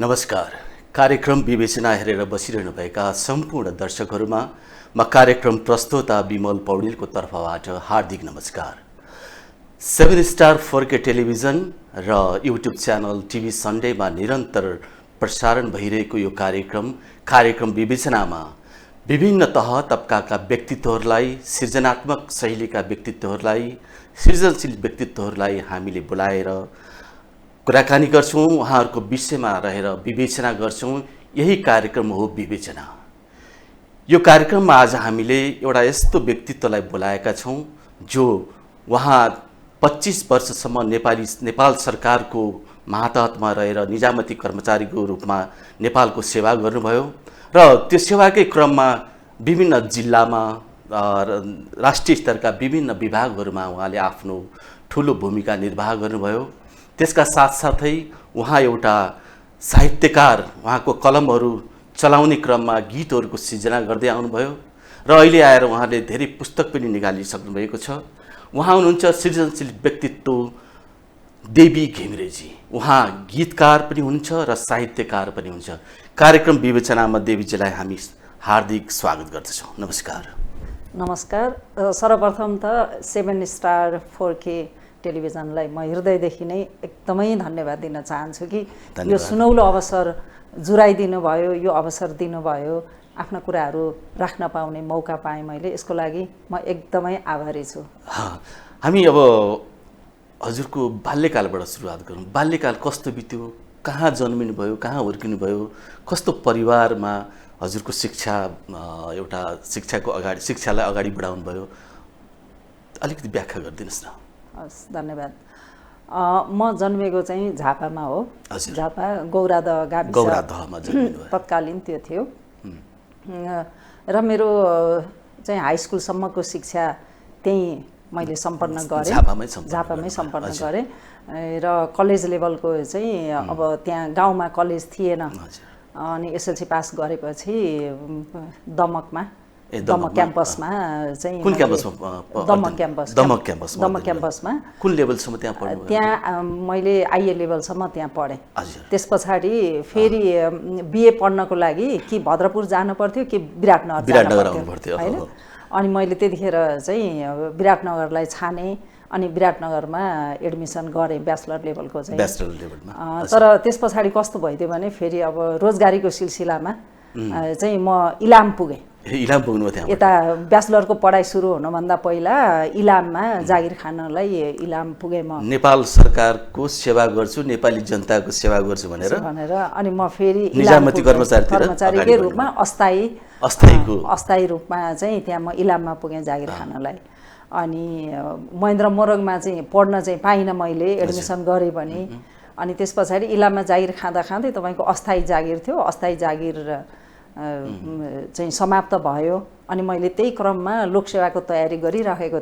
नमस्कार। कार्यक्रम विवेचना हेरेर बसिरहनुभएका सम्पूर्ण दर्शकहरूमा म कार्यक्रम प्रस्तोता विमल पौडेलको तर्फबाट हार्दिक नमस्कार। 7 स्टार 4K टेलिभिजन र युट्युब च्यानल टिभी सन्डेमा निरन्तर प्रसारण भइरहेको यो कार्यक्रम विवेचनामा विभिन्न तह तबकाका व्यक्तित्वहरूलाई, सृजनात्मक शैलीका व्यक्तित्वहरूलाई, सृजनशील व्यक्तित्वहरूलाई हामीले बोलाएर कुराकानी गर्छौं, उहाँहरूको विषयमा रहेर विवेचना गर्छौं। यही कार्यक्रम हो विवेचना। यो कार्यक्रममा आज हामीले एउटा यस्तो व्यक्तित्वलाई बोलाएका छौं जो उहाँ 25 वर्षसम्म नेपाल सरकारको मातहतमा रहेर निजामती कर्मचारीको रूपमा नेपालको सेवा गर्नुभयो र त्यो सेवाकै क्रममा विभिन्न जिल्लामा राष्ट्रिय स्तरका विभिन्न विभागहरूमा उहाँले आफ्नो ठूलो भूमिका निर्वाह गर्नुभयो। त्यसका साथसाथै उहाँ एउटा साहित्यकार, उहाँको कलमहरू चलाउने क्रममा गीतहरूको सिर्जना गर्दै आउनुभयो र अहिले आएर उहाँले धेरै पुस्तक पनि निकालिसक्नु भएको छ। उहाँ हुनुहुन्छ सृजनशील व्यक्तित्व देवी घिमिरेजी। उहाँ गीतकार पनि हुनुहुन्छ र साहित्यकार पनि हुनुहुन्छ। कार्यक्रम विवेचनामा देवीजीलाई हामी हार्दिक स्वागत गर्दछौँ। नमस्कार। नमस्कार। सर्वप्रथम त 7 स्टार 4K टेलिभिजनलाई म हृदयदेखि नै एकदमै धन्यवाद दिन चाहन्छु कि यो सुनौलो अवसर जुराइदिनु भयो, यो अवसर दिनुभयो, आफ्ना कुराहरू राख्न पाउने मौका पाएँ मैले। यसको लागि म एकदमै आभारी छु। हामी अब हजुरको बाल्यकालबाट सुरुवात गरौँ। बाल्यकाल कस्तो बित्यो? कहाँ जन्मिनु भयो? कहाँ हुर्किनु भयो? कस्तो परिवारमा हजुरको शिक्षालाई अगाडि बढाउनु भयो? अलिकति व्याख्या गरिदिनुहोस् न। हस्, धन्यवाद। म जन्मेको चाहिँ झापामा हो। झापा गौरादह गाविस तत्कालीन त्यो थियो र मेरो चाहिँ हाई स्कुलसम्मको शिक्षा त्यहीँ मैले सम्पन्न गरेँ, झापामै सम्पन्न गरेँ र कलेज लेभलको चाहिँ अब त्यहाँ गाउँमा कलेज थिएन अनि एसएलसी पास गरेपछि दमक क्याम्पसमा चाहिँ कुन क्याम्पसमा? दमक क्याम्पसमा कुन लेभलसम्म त्यहाँ पढ्नु? त्यहाँ मैले आइए लेभलसम्म त्यहाँ पढेँ। त्यस पछाडि फेरि बिए पढ्नको लागि कि भद्रपुर जानु पर्थ्यो कि विराटनगर आउनु पर्थ्यो हैन। अनि मैले त्यतिखेर चाहिँ विराटनगरलाई छाने अनि विराटनगरमा एडमिसन गरेँ ब्याचलर लेभलको चाहिँ। तर त्यस पछाडि कस्तो भइदियो भने फेरि अब रोजगारीको सिलसिलामा चाहिँ म इलाम पुगेँ। इलाम पुग्नु थियो? यता ब्याचलरको पढाइ सुरु हुनुभन्दा पहिला इलाममा जागिर खानलाई इलाम पुगेँ म। नेपाल सरकारको सेवा गर्छु, नेपाली जनताको सेवा गर्छु भनेर अनि म फेरि निजामती कर्मचारीकै रूपमा अस्थायी रूपमा चाहिँ त्यहाँ म इलाममा पुगेँ जागिर खानलाई। अनि महेन्द्र मोरङमा चाहिँ पढ्न चाहिँ पाइनँ मैले, एडमिसन गरेँ पनि। अनि त्यस पछाडि इलाममा जागिर खाँदै तपाईँको अस्थायी जागिर थियो, अस्थायी जागिर चाहिँ समाप्त भयो। अनि मैले त्यही क्रममा लोकसेवाको तयारी गरिरहेको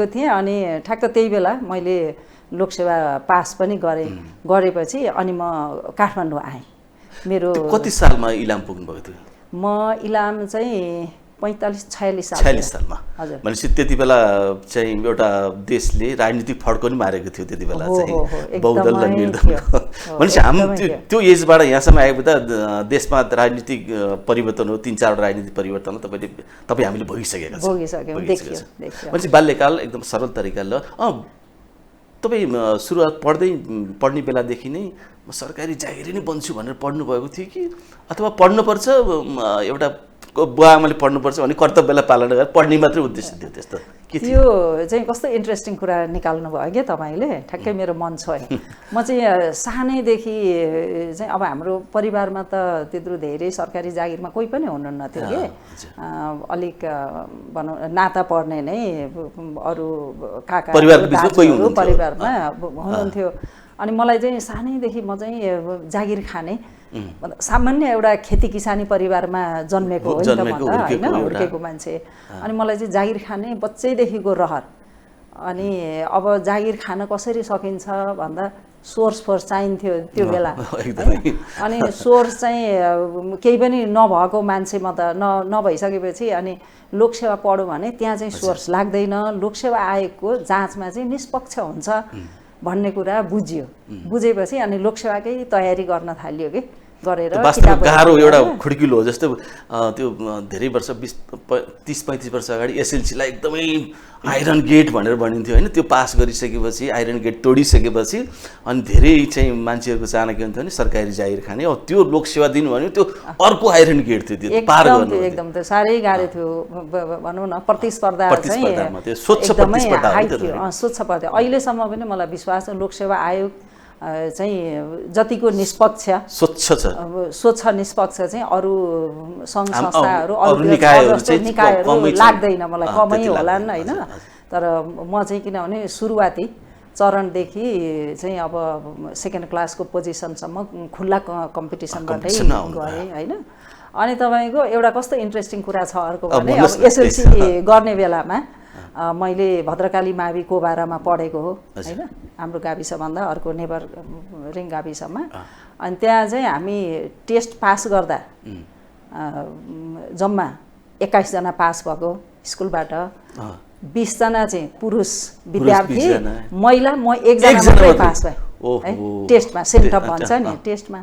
थिएँ अनि ठ्याक्क त्यही बेला मैले लोकसेवा पास पनि गरेपछि अनि म काठमाडौँ आएँ। मेरो कति सालमा इलाम पुग्नु भएको थियो? म इलाम चाहिँ 45-46 सालमा। भनेपछि त्यति बेला चाहिँ एउटा देशले राजनीतिक फड्को नि मारेको थियो त्यति बेला चाहिँ, बहुदल र निर्दल। भनेपछि हामी त्यो एजबाट यहाँसम्म आएको त देशमा राजनीतिक परिवर्तन हो, 3-4 राजनीतिक परिवर्तन हो, तपाईँ हामीले भोगिसकेका छौँ। भनेपछि बाल्यकाल एकदम सरल तरिकाले तपाईँ सुरुवात पढ्ने बेलादेखि नै म सरकारी जागिरी नै बन्छु भनेर पढ्नु भएको थियो कि अथवा पढ्नुपर्छ एउटा बुवा आमाले पढ्नुपर्छ भने कर्तव्यलाई पालना गरेर पढ्ने मात्रै उद्देश्य थियो? त्यस्तो त्यो चाहिँ कस्तो इन्ट्रेस्टिङ कुरा निकाल्नु भयो क्या तपाईँले, ठ्याक्कै मेरो मन छोयो। म चाहिँ सानैदेखि चाहिँ अब हाम्रो परिवारमा त त्यत्रो धेरै सरकारी जागिरमा कोही पनि हुनुहुन्न थियो कि, अलिक भनौँ नाता पर्ने नै अरू काका परिवारमा हुनुहुन्थ्यो। अनि मलाई चाहिँ सानैदेखि म चाहिँ जागिर खाने सामान्य एउटा खेती किसानी परिवारमा जन्मेको हो नि त म त हैन, हुर्केको मान्छे। अनि मलाई चाहिँ जागिर खाने बच्चैदेखिको रहर। अनि अब जागिर खान कसरी सकिन्छ भन्दा सोर्स चाहिन्थ्यो त्यो बेला। अनि सोर्स चाहिँ केही पनि नभएको मान्छेमा त नभइसकेपछि अनि लोकसेवा पढौँ भने त्यहाँ चाहिँ सोर्स लाग्दैन। लोकसेवा आयोगको जाँचमा चाहिँ निष्पक्ष हुन्छ भन्ने कुरा बुझ्यो। बुझेपछि अनि लोकसेवाकै तयारी गर्न थाल्यो कि गरेर वास्तवमा गाह्रो एउटा खुड्किलो हो। जस्तो त्यो धेरै वर्ष 30-35 वर्ष अगाडि एसएलसीलाई एकदमै आइरन गेट भनेर भनिन्थ्यो होइन। त्यो पास गरिसकेपछि आइरन गेट तोडिसकेपछि अनि धेरै चाहिँ मान्छेहरूको चाहना के हुन्थ्यो भने सरकारी जागिर खाने। अब त्यो लोकसेवा दिनु भन्यो त्यो अर्को आइरन गेट थियो, त्यो पार गर्नु एकदम त्यो साह्रै गाह्रो थियो भनौँ न। प्रतिस्पर्धा त्यो स्वच्छ प्रतिस्पर्धा थियो, स्वच्छ पर्दा। अहिलेसम्म पनि मलाई विश्वास छ लोकसेवा आयोग चाहिँ जतिको निष्पक्ष स्वच्छ छ, स्वच्छ निष्पक्ष चाहिँ अरू सङ्घ संस्थाहरू अरू निकायहरू लाग्दैन मलाई, कमै होला नि होइन। तर म चाहिँ किनभने सुरुवाती चरणदेखि चाहिँ अब सेकेन्ड क्लासको पोजिसनसम्म खुल्ला कम्पिटिसनबाटै गरेँ होइन। अनि तपाईँको एउटा कस्तो इन्ट्रेस्टिङ कुरा छ अर्को भने अब एसएलसी गर्ने बेलामा मैले भद्रकाली मावि कोबारामा पढेको हो होइन, हाम्रो गाविसभन्दा अर्को नेभररिङ गाविसमा। अनि त्यहाँ चाहिँ हामी टेस्ट पास गर्दा जम्मा 21 जना पास भएको स्कुलबाट 20 जना चाहिँ पुरुष विद्यार्थी, महिला म 1 जना मात्रै पास भएँ है टेस्टमा, सेन्टअप भन्छ नि टेस्टमा।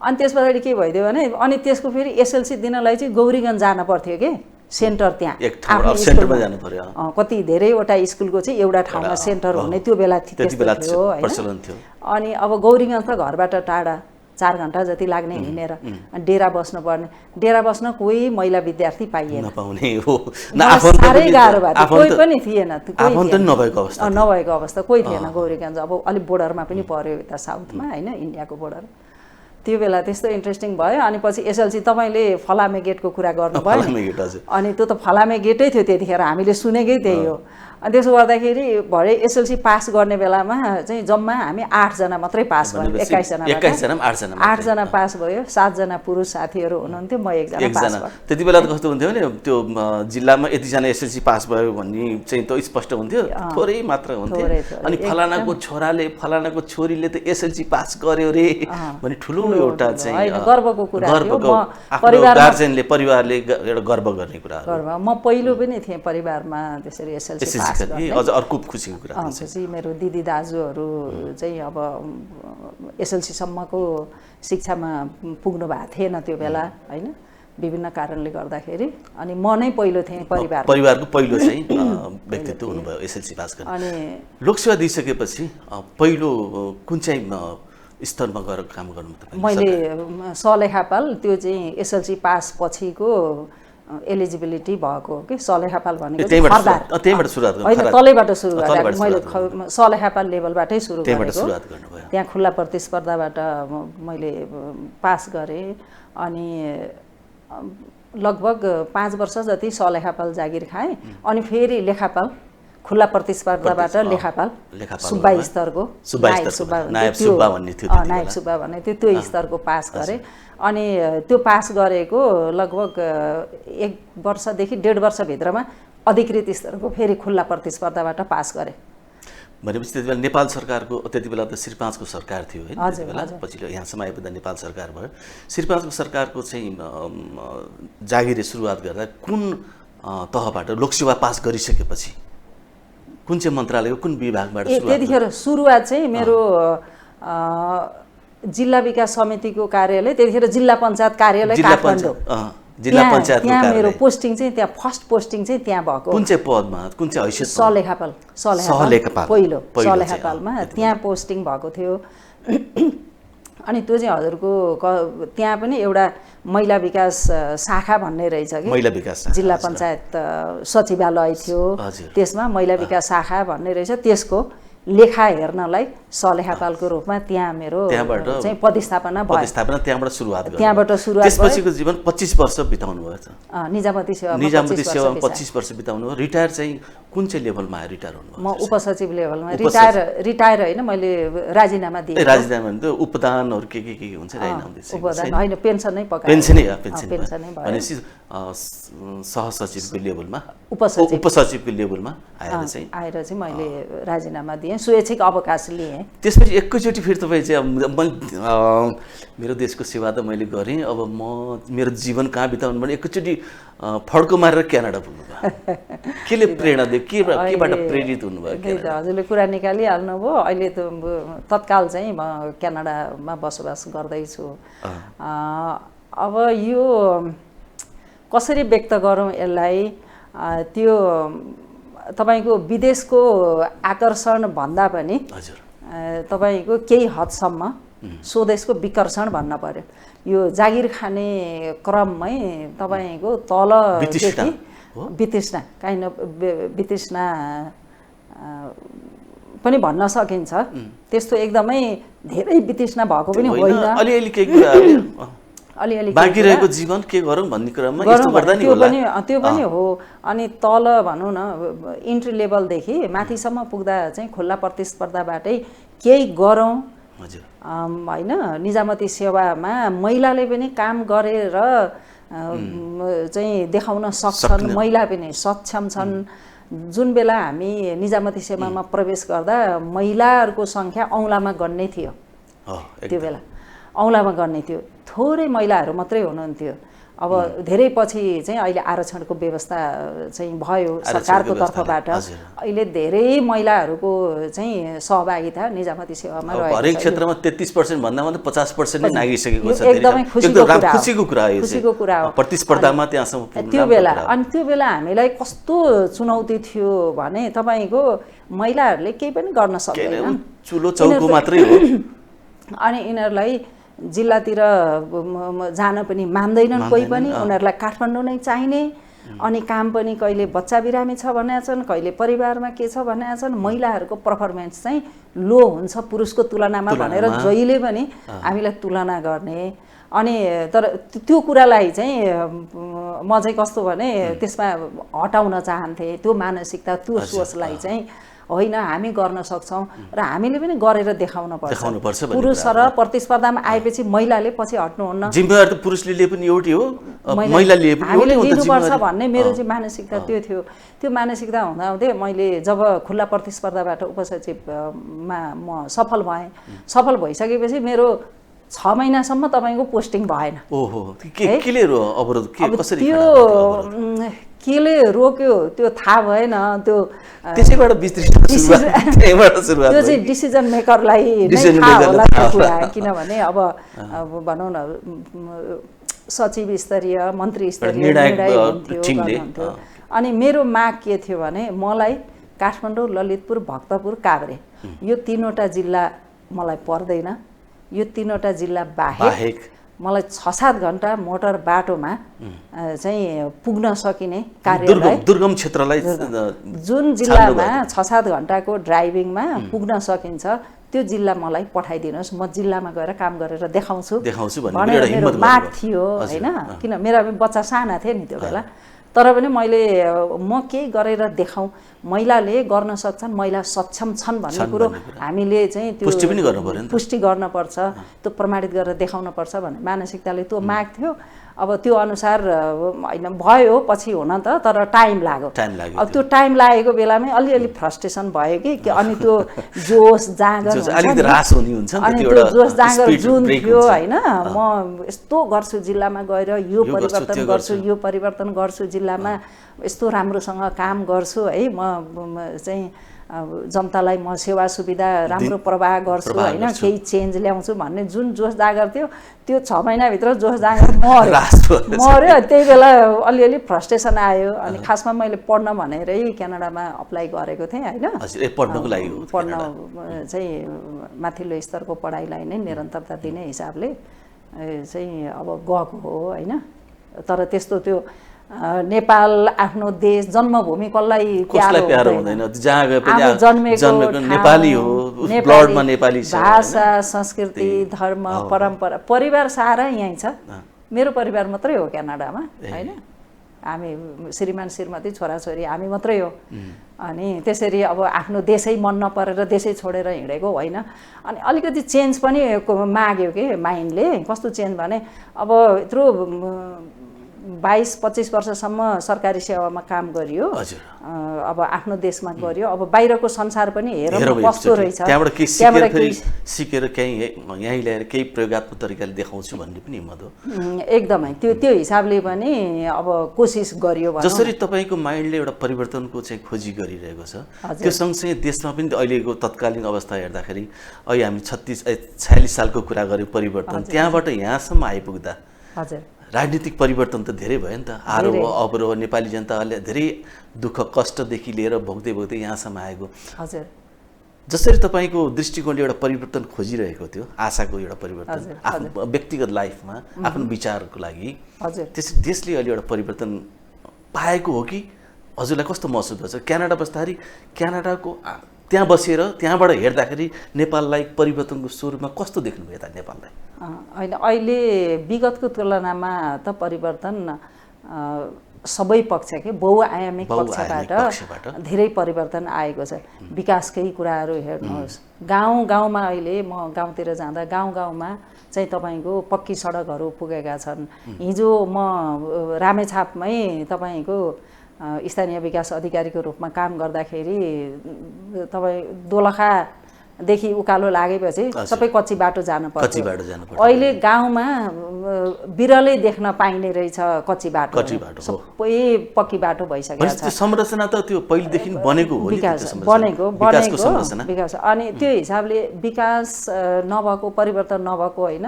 अनि त्यस पछाडि के भइदियो भने अनि त्यसको फेरि एसएलसी दिनलाई चाहिँ गौरीगञ्ज जान पर्थ्यो कि सेन्टर, त्यहाँ कति धेरैवटा स्कुलको चाहिँ एउटा ठाउँमा सेन्टर हुने त्यो बेला थियो होइन। अनि अब गौरीगञ्ज त घरबाट टाढा 4 घन्टा जति लाग्ने हिँडेर, अनि डेरा बस्नुपर्ने। डेरा बस्न कोही महिला विद्यार्थी पाइएन, साह्रै गाह्रो भएको, कोही पनि थिएन, नभएको अवस्था कोही थिएन गौरीगञ्ज। अब अलिक बोर्डरमा पनि पर्यो यता साउथमा होइन, इन्डियाको बोर्डर। त्यो बेला त्यस्तो इन्ट्रेस्टिङ भयो। अनि पछि एसएलसी तपाईँले फलामे गेटको कुरा गर्नुभयो, अनि त्यो त फलामे गेटै थियो त्यतिखेर, हामीले सुनेकै त्यही हो। अनि त्यसो गर्दाखेरि भरे एसएलसी पास गर्ने बेलामा चाहिँ जम्मा हामी 8 जना मात्रै पास भयो, 21 जना 8 जना पास भयो, 7 जना पुरुष साथीहरू हुनुहुन्थ्यो, म 1 जना पास भयो। त्यति बेला त कस्तो हुन्थ्यो भने त्यो जिल्लामा यतिजना एसएलसी पास भयो भन्ने चाहिँ त स्पष्ट हुन्थ्यो, थोरै मात्र हुन्थ्यो। अनि फलानाको छोराले फलानाको छोरीले त एसएलसी पास गर्यो रे भने ठुलो एउटा चाहिँ गर्वको कुरा हो। परिवारले एउटा गर्व गर्ने कुरा हो। म पहिलो पनि थिएँ परिवारमा त्यसरी एसएलसी पास गर्ने। अझ अर्को खुसीको कुरा खुसी मेरो दिदी दाजुहरू चाहिँ अब एसएलसी सम्मको शिक्षामा पुग्नु भएको थिएन त्यो बेला होइन, विभिन्न कारणले गर्दाखेरि। अनि म नै पहिलो थिएँ परिवारको पहिलो चाहिँ व्यक्तित्व हुनुभयो एसएलसी पास गर्ने। अनि लोकसेवा दिइसकेपछि पहिलो कुन चाहिँ स्तरमा गएर काम गर्नु तपाईँ? मैले सलेखापाल, त्यो चाहिँ एसएलसी पास पछिको एलिजिबिलिटी भएको हो कि सलेखापाल भनेको त्यहीँबाट सुरुवात होइन, तलैबाट सुरु गरेँ मैले, सलेखापाल लेभलबाटै सुरु गरेको। त्यहाँ खुल्ला प्रतिस्पर्धाबाट मैले पास गरेँ। अनि लगभग 5 वर्ष जति सलेखापाल जागिर खाएँ। अनि फेरि लेखापाल खुल्ला प्रतिस्पर्धाबाट लेखापाल सुब्बा स्तरको नायब सुब्बा भन्ने थियो, त्यो स्तरको पास गरेँ। अनि त्यो पास गरेको लगभग 1 वर्षदेखि 1.5 वर्षभित्रमा अधिकृत स्तरको फेरि खुल्ला प्रतिस्पर्धाबाट पास गरेँ। भनेपछि त्यति बेला नेपाल सरकारको, त्यति बेला त श्री 5 को सरकार थियो होइन त्यति बेला, पछिल्लो यहाँसम्म आइपुग्दा नेपाल सरकार भयो। श्री 5 को सरकारको चाहिँ जागिरे सुरुवात गर्दा कुन तहबाट लोकसेवा पास गरिसकेपछि कुन चाहिँ मन्त्रालयको कुन विभागबाट सुरुवात? त्यतिखेर सुरुवात चाहिँ मेरो जिल्ला विकास समितिको कार्यालय, त्यतिखेर जिल्ला पञ्चायत कार्यालय काठमाडौँ, जिल्ला पञ्चायतको त्यहाँ मेरो पोस्टिङ चाहिँ त्यहाँ फर्स्ट पोस्टिङ चाहिँ त्यहाँ भएको। कुन चाहिँ पदमा, कुन चाहिँ हैसियत? सलेखापाल पहिलो सलेखापालमा त्यहाँ पोस्टिङ भएको थियो। अनि त्यो चाहिँ हजुरको त्यहाँ पनि एउटा महिला विकास शाखा भन्ने रहेछ कि, महिला विकास जिल्ला पञ्चायत सचिवालय थियो, त्यसमा महिला विकास शाखा भन्ने रहेछ। त्यसको लेखा हेर्नलाई सलेखापालको रूपमा त्यहाँ मेरो चाहिँ प्रतिस्थापना भयो। त्यहाँबाट सुरुवात त्यसपछिको जीवन 25 वर्ष बिताउनु भयो। निजामती सेवामा 25 वर्ष बिताउनु भयो। रिटायर चाहिँ कुन चाहिँ लेभलमा आयो रिटायर हुनुभयो? म उपसचिव लेभलमा रिटायर होइन, मैले राजीनामा दिएँ। राजीनामा भने त उपदानहरू के हुन्छ उपदान होइन, पेन्सन नै पकायो, पेन्सनै भनेपछि सहसचिवको लेभलमा उपसचिवको लेभलमा आएर चाहिँ मैले राजीनामा दिएँ, स्वैच्छिक अवकाश लिएँ। त्यसपछि एकैचोटि फेरि तपाईँ चाहिँ मेरो देशको सेवा त मैले गरेँ, अब म मेरो जीवन कहाँ बिताउनु भने एकैचोटि फड्को मारेर क्यानाडा पुग्नु भयो। केले प्रेरणा दियो? केबाट प्रेरित हुनुभयो त्यही त हजुरले कुरा निकालिहाल्नु भयो। अहिले त तत्काल चाहिँ म क्यानाडामा बसोबास गर्दैछु। अब यो कसरी व्यक्त गरौँ यसलाई, त्यो तपाईँको विदेशको आकर्षण भन्दा पनि हजुर तपाईँको केही हदसम्म स्वदेशको विकर्षण भन्न पर्यो। यो जागिर खाने क्रममै तपाईँको तलदेखि वितृष्णा काइन्ड अफ वितृष्णा पनि भन्न सकिन्छ। त्यस्तो एकदमै धेरै वितृष्णा भएको पनि होइन, अलिअलि केही कुरा अलिअलि बाँकी रहेको जीवन के गरौँ भन्ने कुरामा यस्तो गर्दा नि होला। त्यो पनि हो। अनि तल भनौँ न इन्ट्री लेभलदेखि माथिसम्म पुग्दा चाहिँ खुल्ला प्रतिस्पर्धाबाटै केही गरौँ होइन। निजामती सेवामा महिलाले पनि काम गरेर चाहिँ देखाउन सक्छन्, महिला पनि सक्षम छन्। जुन बेला हामी निजामती सेवामा प्रवेश गर्दा महिलाहरूको सङ्ख्या औँलामा गन्ने थियो, त्यो बेला औँलामा गन्ने थियो, थोरै महिलाहरू मात्रै हुनुहुन्थ्यो। अब धेरै पछि चाहिँ अहिले आरक्षणको व्यवस्था चाहिँ भयो सरकारको तर्फबाट। अहिले धेरै महिलाहरूको चाहिँ सहभागिता निजामती सेवामा रहेको छ। हरेक क्षेत्रमा 33% भन्दा मात्रै 50% नै नागिसकेको छ। एकदमै खुसीको कुरा हो प्रतिस्पर्धामा त्यहाँसम्म पुग्नु। त्यो बेला हामीलाई कस्तो चुनौती थियो भने तपाईँको महिलाहरूले केही पनि गर्न सक्दैनन्, चुलो चौको मात्रै हो। अनि यिनीहरूलाई जिल्लातिर जान पनि मान्दैनन् कोही पनि, उनीहरूलाई काठमाडौँ नै चाहिने। अनि काम पनि कहिले बच्चा बिरामी छ भनेका छन्, कहिले परिवारमा के छ भनेका छन्। महिलाहरूको पर्फर्मेन्स चाहिँ लो हुन्छ पुरुषको तुलनामा भनेर जहिले पनि हामीलाई तुलना गर्ने। अनि तर त्यो कुरालाई चाहिँ म चाहिँ कस्तो भने त्यसमा हटाउन चाहन्थेँ, त्यो मानसिकता त्यो सोचलाई चाहिँ होइन हामी गर्न सक्छौँ र हामीले पनि गरेर देखाउनु पर्छ। पुरुष र प्रतिस्पर्धामा आएपछि महिलाले पछि हट्नुहुन्न। जिम्मेवारी त पुरुषले लिए पनि एउटै हो, महिलाले पनि हामीले लिनुपर्छ भन्ने मेरो चाहिँ मानसिकता त्यो थियो। त्यो मानसिकता हुँदाहुँदै मैले जब खुल्ला प्रतिस्पर्धाबाट उपसचिवमा म सफल भएँ, सफल भइसकेपछि मेरो 6 महिनासम्म तपाईँको पोस्टिङ भएन। ओहो, केले अवरोध कसरी केले रोक्यो त्यो थाहा भएन। त्यो त्यसैबाट त्यो चाहिँ डिसिजन मेकरलाई नै थाहा होला त्यो कुरा। किनभने अब भनौँ न सचिव स्तरीय मन्त्री स्तरीय निर्णय हुन्थ्यो। अनि मेरो माग के थियो भने मलाई काठमाडौँ, ललितपुर, भक्तपुर, काभ्रे यो 3वटा जिल्ला मलाई पर्दैन। यो 3वटा जिल्ला बाहेक मलाई 6-7 घन्टा मोटर बाटोमा चाहिँ पुग्न सकिने कार्यालय, दुर्गम क्षेत्रलाई जुन जिल्लामा 6-7 घन्टाको ड्राइभिङमा पुग्न सकिन्छ त्यो जिल्ला मलाई पठाइदिनुहोस्, म जिल्लामा गएर काम गरेर देखाउँछु भनेर मेरो माग थियो होइन। किन मेरा बच्चा साना थिए नि त्यो बेला। तर पनि मैले म केही गरेर देखाउँ, महिलाले गर्न सक्छन्, महिला सक्षम छन् भन्ने कुरो हामीले चाहिँ त्यो पुष्टि गर्नुपर्छ, त्यो प्रमाणित गरेर देखाउनुपर्छ भन्ने मानसिकताले त्यो माग थियो। अब त्यो अनुसार होइन भयो पछि हुन त, तर टाइम लाग्यो। अब त्यो टाइम लागेको बेलामै अलिअलि फ्रस्ट्रेसन भयो कि। अनि त्यो जोस जाँगर अनि त्यो जोस जाँगर जुन थियो होइन, म यस्तो गर्छु जिल्लामा गएर, यो परिवर्तन गर्छु, यो परिवर्तन गर्छु, जिल्लामा यस्तो राम्रोसँग काम गर्छु है, म चाहिँ जनतालाई म सेवा सुविधा राम्रो प्रवाह गर्छु होइन, केही चेन्ज ल्याउँछु भन्ने जुन जोस जाँगर थियो त्यो 6 महिनाभित्र जोस जाँगर मर्यो। त्यही बेला अलिअलि फ्रस्ट्रेसन आयो। अनि खासमा मैले पढ्न भनेरै क्यानाडामा अप्लाई गरेको थिएँ होइन। पढ्न चाहिँ माथिल्लो स्तरको पढाइलाई नै निरन्तरता दिने हिसाबले चाहिँ अब गएको हो होइन। तर त्यस्तो त्यो नेपाल आफ्नो देश जन्मभूमि कसलाई प्यारो हुँदैन, जहाँ गए पनि जन्मेको नेपाली हो, ब्लडमा नेपाली छ, भाषा संस्कृति धर्म परम्परा परिवार सारा यहीँ छ। मेरो परिवार मात्रै हो क्यानाडामा होइन, हामी श्रीमान श्रीमती छोराछोरी हामी मात्रै हो। अनि त्यसरी अब आफ्नो देशै मन नपरेर देशै छोडेर हिँडेको होइन। अनि अलिकति चेन्ज पनि माग्यो कि माइन्डले। कस्तो चेन्ज भने अब यत्रो 22-25 वर्षसम्म सरकारी सेवामा काम गरियो। हजुर। अब आफ्नो देशमा गरियो, अब बाहिरको संसार पनि हेरौँ कस्तो रहेछ, त्यहाँबाट केही सिकेर यहीँ ल्याएर केही प्रयोगात्मक तरिकाले देखाउँछु भन्ने पनि हिम्मत हो। एकदमै त्यो हिसाबले पनि अब कोसिस गरियो। जसरी तपाईँको माइन्डले एउटा परिवर्तनको चाहिँ खोजी गरिरहेको छ, त्यो सँगसँगै देशमा पनि अहिलेको तत्कालीन अवस्था हेर्दाखेरि अहिले हामी 46 सालको कुरा गऱ्यौँ परिवर्तन, त्यहाँबाट यहाँसम्म आइपुग्दा हजुर राजनीतिक परिवर्तन त धेरै भयो नि त। आरोह अवरोह नेपाली जनताले धेरै दुःख कष्टदेखि लिएर भोग्दै भोग्दै यहाँसम्म आएको। हजुर जसरी तपाईँको दृष्टिकोणले एउटा परिवर्तन खोजिरहेको थियो, आशाको एउटा परिवर्तन आफ्नो व्यक्तिगत लाइफमा आफ्नो विचारको लागि, त्यसरी देशले अहिले एउटा परिवर्तन पाएको हो कि हजुरलाई कस्तो महसुस भन्छ? क्यानाडा बस्दाखेरि क्यानाडाको त्यहाँ बसेर त्यहाँबाट हेर्दाखेरि नेपाललाई परिवर्तनको स्वरूपमा कस्तो देख्नुभयो त नेपाललाई? होइन, अहिले विगतको तुलनामा त परिवर्तन सबै पक्षकै बहुआयामिक पक्षबाट धेरै परिवर्तन आएको छ। विकासकै कुराहरू हेर्नुहोस्, गाउँमा अहिले म गाउँतिर जाँदा गाउँमा चाहिँ तपाईँको पक्की सडकहरू पुगेका छन्। हिजो म रामेछापमै तपाईँको स्थानीय विकास अधिकारीको रूपमा काम गर्दाखेरि तपाईँ दोलखादेखि उकालो लागेपछि सबै कच्ची बाटो जानु पर्छ। अहिले गाउँमा बिरलै देख्न पाइने रहेछ कच्ची बाटो, सबै पक्की बाटो भइसकेको छ। संरचना त त्यो पहिलेदेखि बनेको हो, बनेको विकास। अनि त्यो हिसाबले विकास नभएको, परिवर्तन नभएको होइन,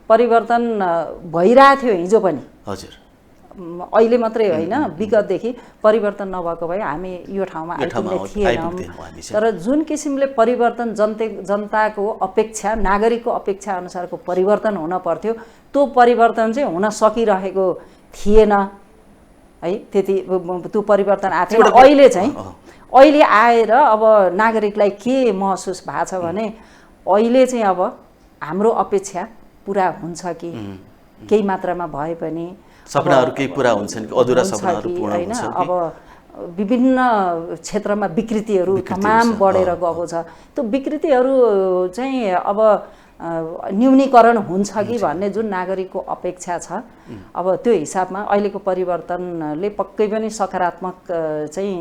परिवर्तन भइरहेको थियो हिजो पनि। हजुर, अहिले मात्रै होइन, विगतदेखि परिवर्तन नभएको भए हामी यो ठाउँमा आइपुग्ने थिएनौँ। तर जुन किसिमले परिवर्तन जनताको अपेक्षा, नागरिकको अपेक्षा अनुसारको परिवर्तन हुन पर्थ्यो, त्यो परिवर्तन चाहिँ हुन सकिरहेको थिएन है। त्यति त्यो परिवर्तन आएको थियो। अहिले आएर अब नागरिकलाई के महसुस भएको छ भने अहिले चाहिँ अब हाम्रो अपेक्षा पुरा हुन्छ कि केही मात्रामा भए पनि सपनाहरू केही पुरा हुन्छन् कि अधुरा सपनाहरू पूर्ण हुन्छन् कि? अब विभिन्न क्षेत्रमा विकृतिहरू तमाम बढेर गएको छ। त्यो विकृतिहरू चाहिँ अब न्यूनीकरण हुन्छ कि भन्ने जुन नागरिकको अपेक्षा छ, अब त्यो हिसाबमा अहिलेको परिवर्तनले पक्कै पनि सकारात्मक चाहिँ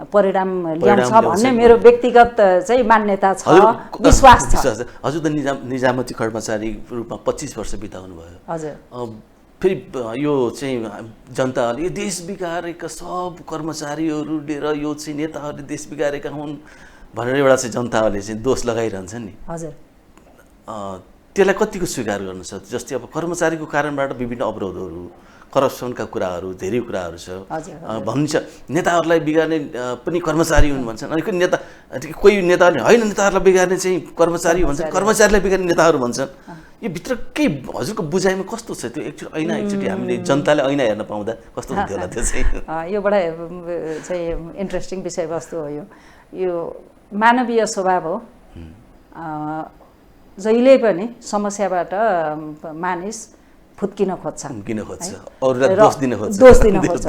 परिणाम ल्याउँछ भन्ने मेरो व्यक्तिगत चाहिँ मान्यता छ, विश्वास छ। हजुर त निजामती कर्मचारी रूपमा 25 वर्ष बिताउनु भयो। हजुर, फेरि यो चाहिँ जनताहरूले यो देश बिगारेका सब कर्मचारीहरू लिएर यो चाहिँ नेताहरूले देश बिगारेका हुन् भनेर एउटा चाहिँ जनताहरूले चाहिँ दोष लगाइरहन्छन् नि। हजुर, त्यसलाई कतिको स्वीकार गर्नु छ? जस्तै अब कर्मचारीको कारणबाट विभिन्न अवरोधहरू, करप्सनका कुराहरू, धेरै कुराहरू छ। भनिन्छ नेताहरूलाई बिगार्ने पनि कर्मचारी हुन् भन्छन्, अनि कोही नेताहरूले होइन नेताहरूलाई बिगार्ने चाहिँ कर्मचारी भन्छन्, कर्मचारीलाई बिगार्ने नेताहरू भन्छन्। यो भित्र के हजुरको बुझाइमा कस्तो छ त्यो? एकचोटि हामीले जनताले ऐना हेर्न पाउँदा कस्तो हुन्थ्यो होला त्यो चाहिँ? यो बडा चाहिँ इन्ट्रेस्टिङ विषयवस्तु हो। यो मानवीय स्वभाव हो। जहिले पनि समस्याबाट मानिस फुत्किन खोज्छ, अरूलाई दोष दिन खोज्छ,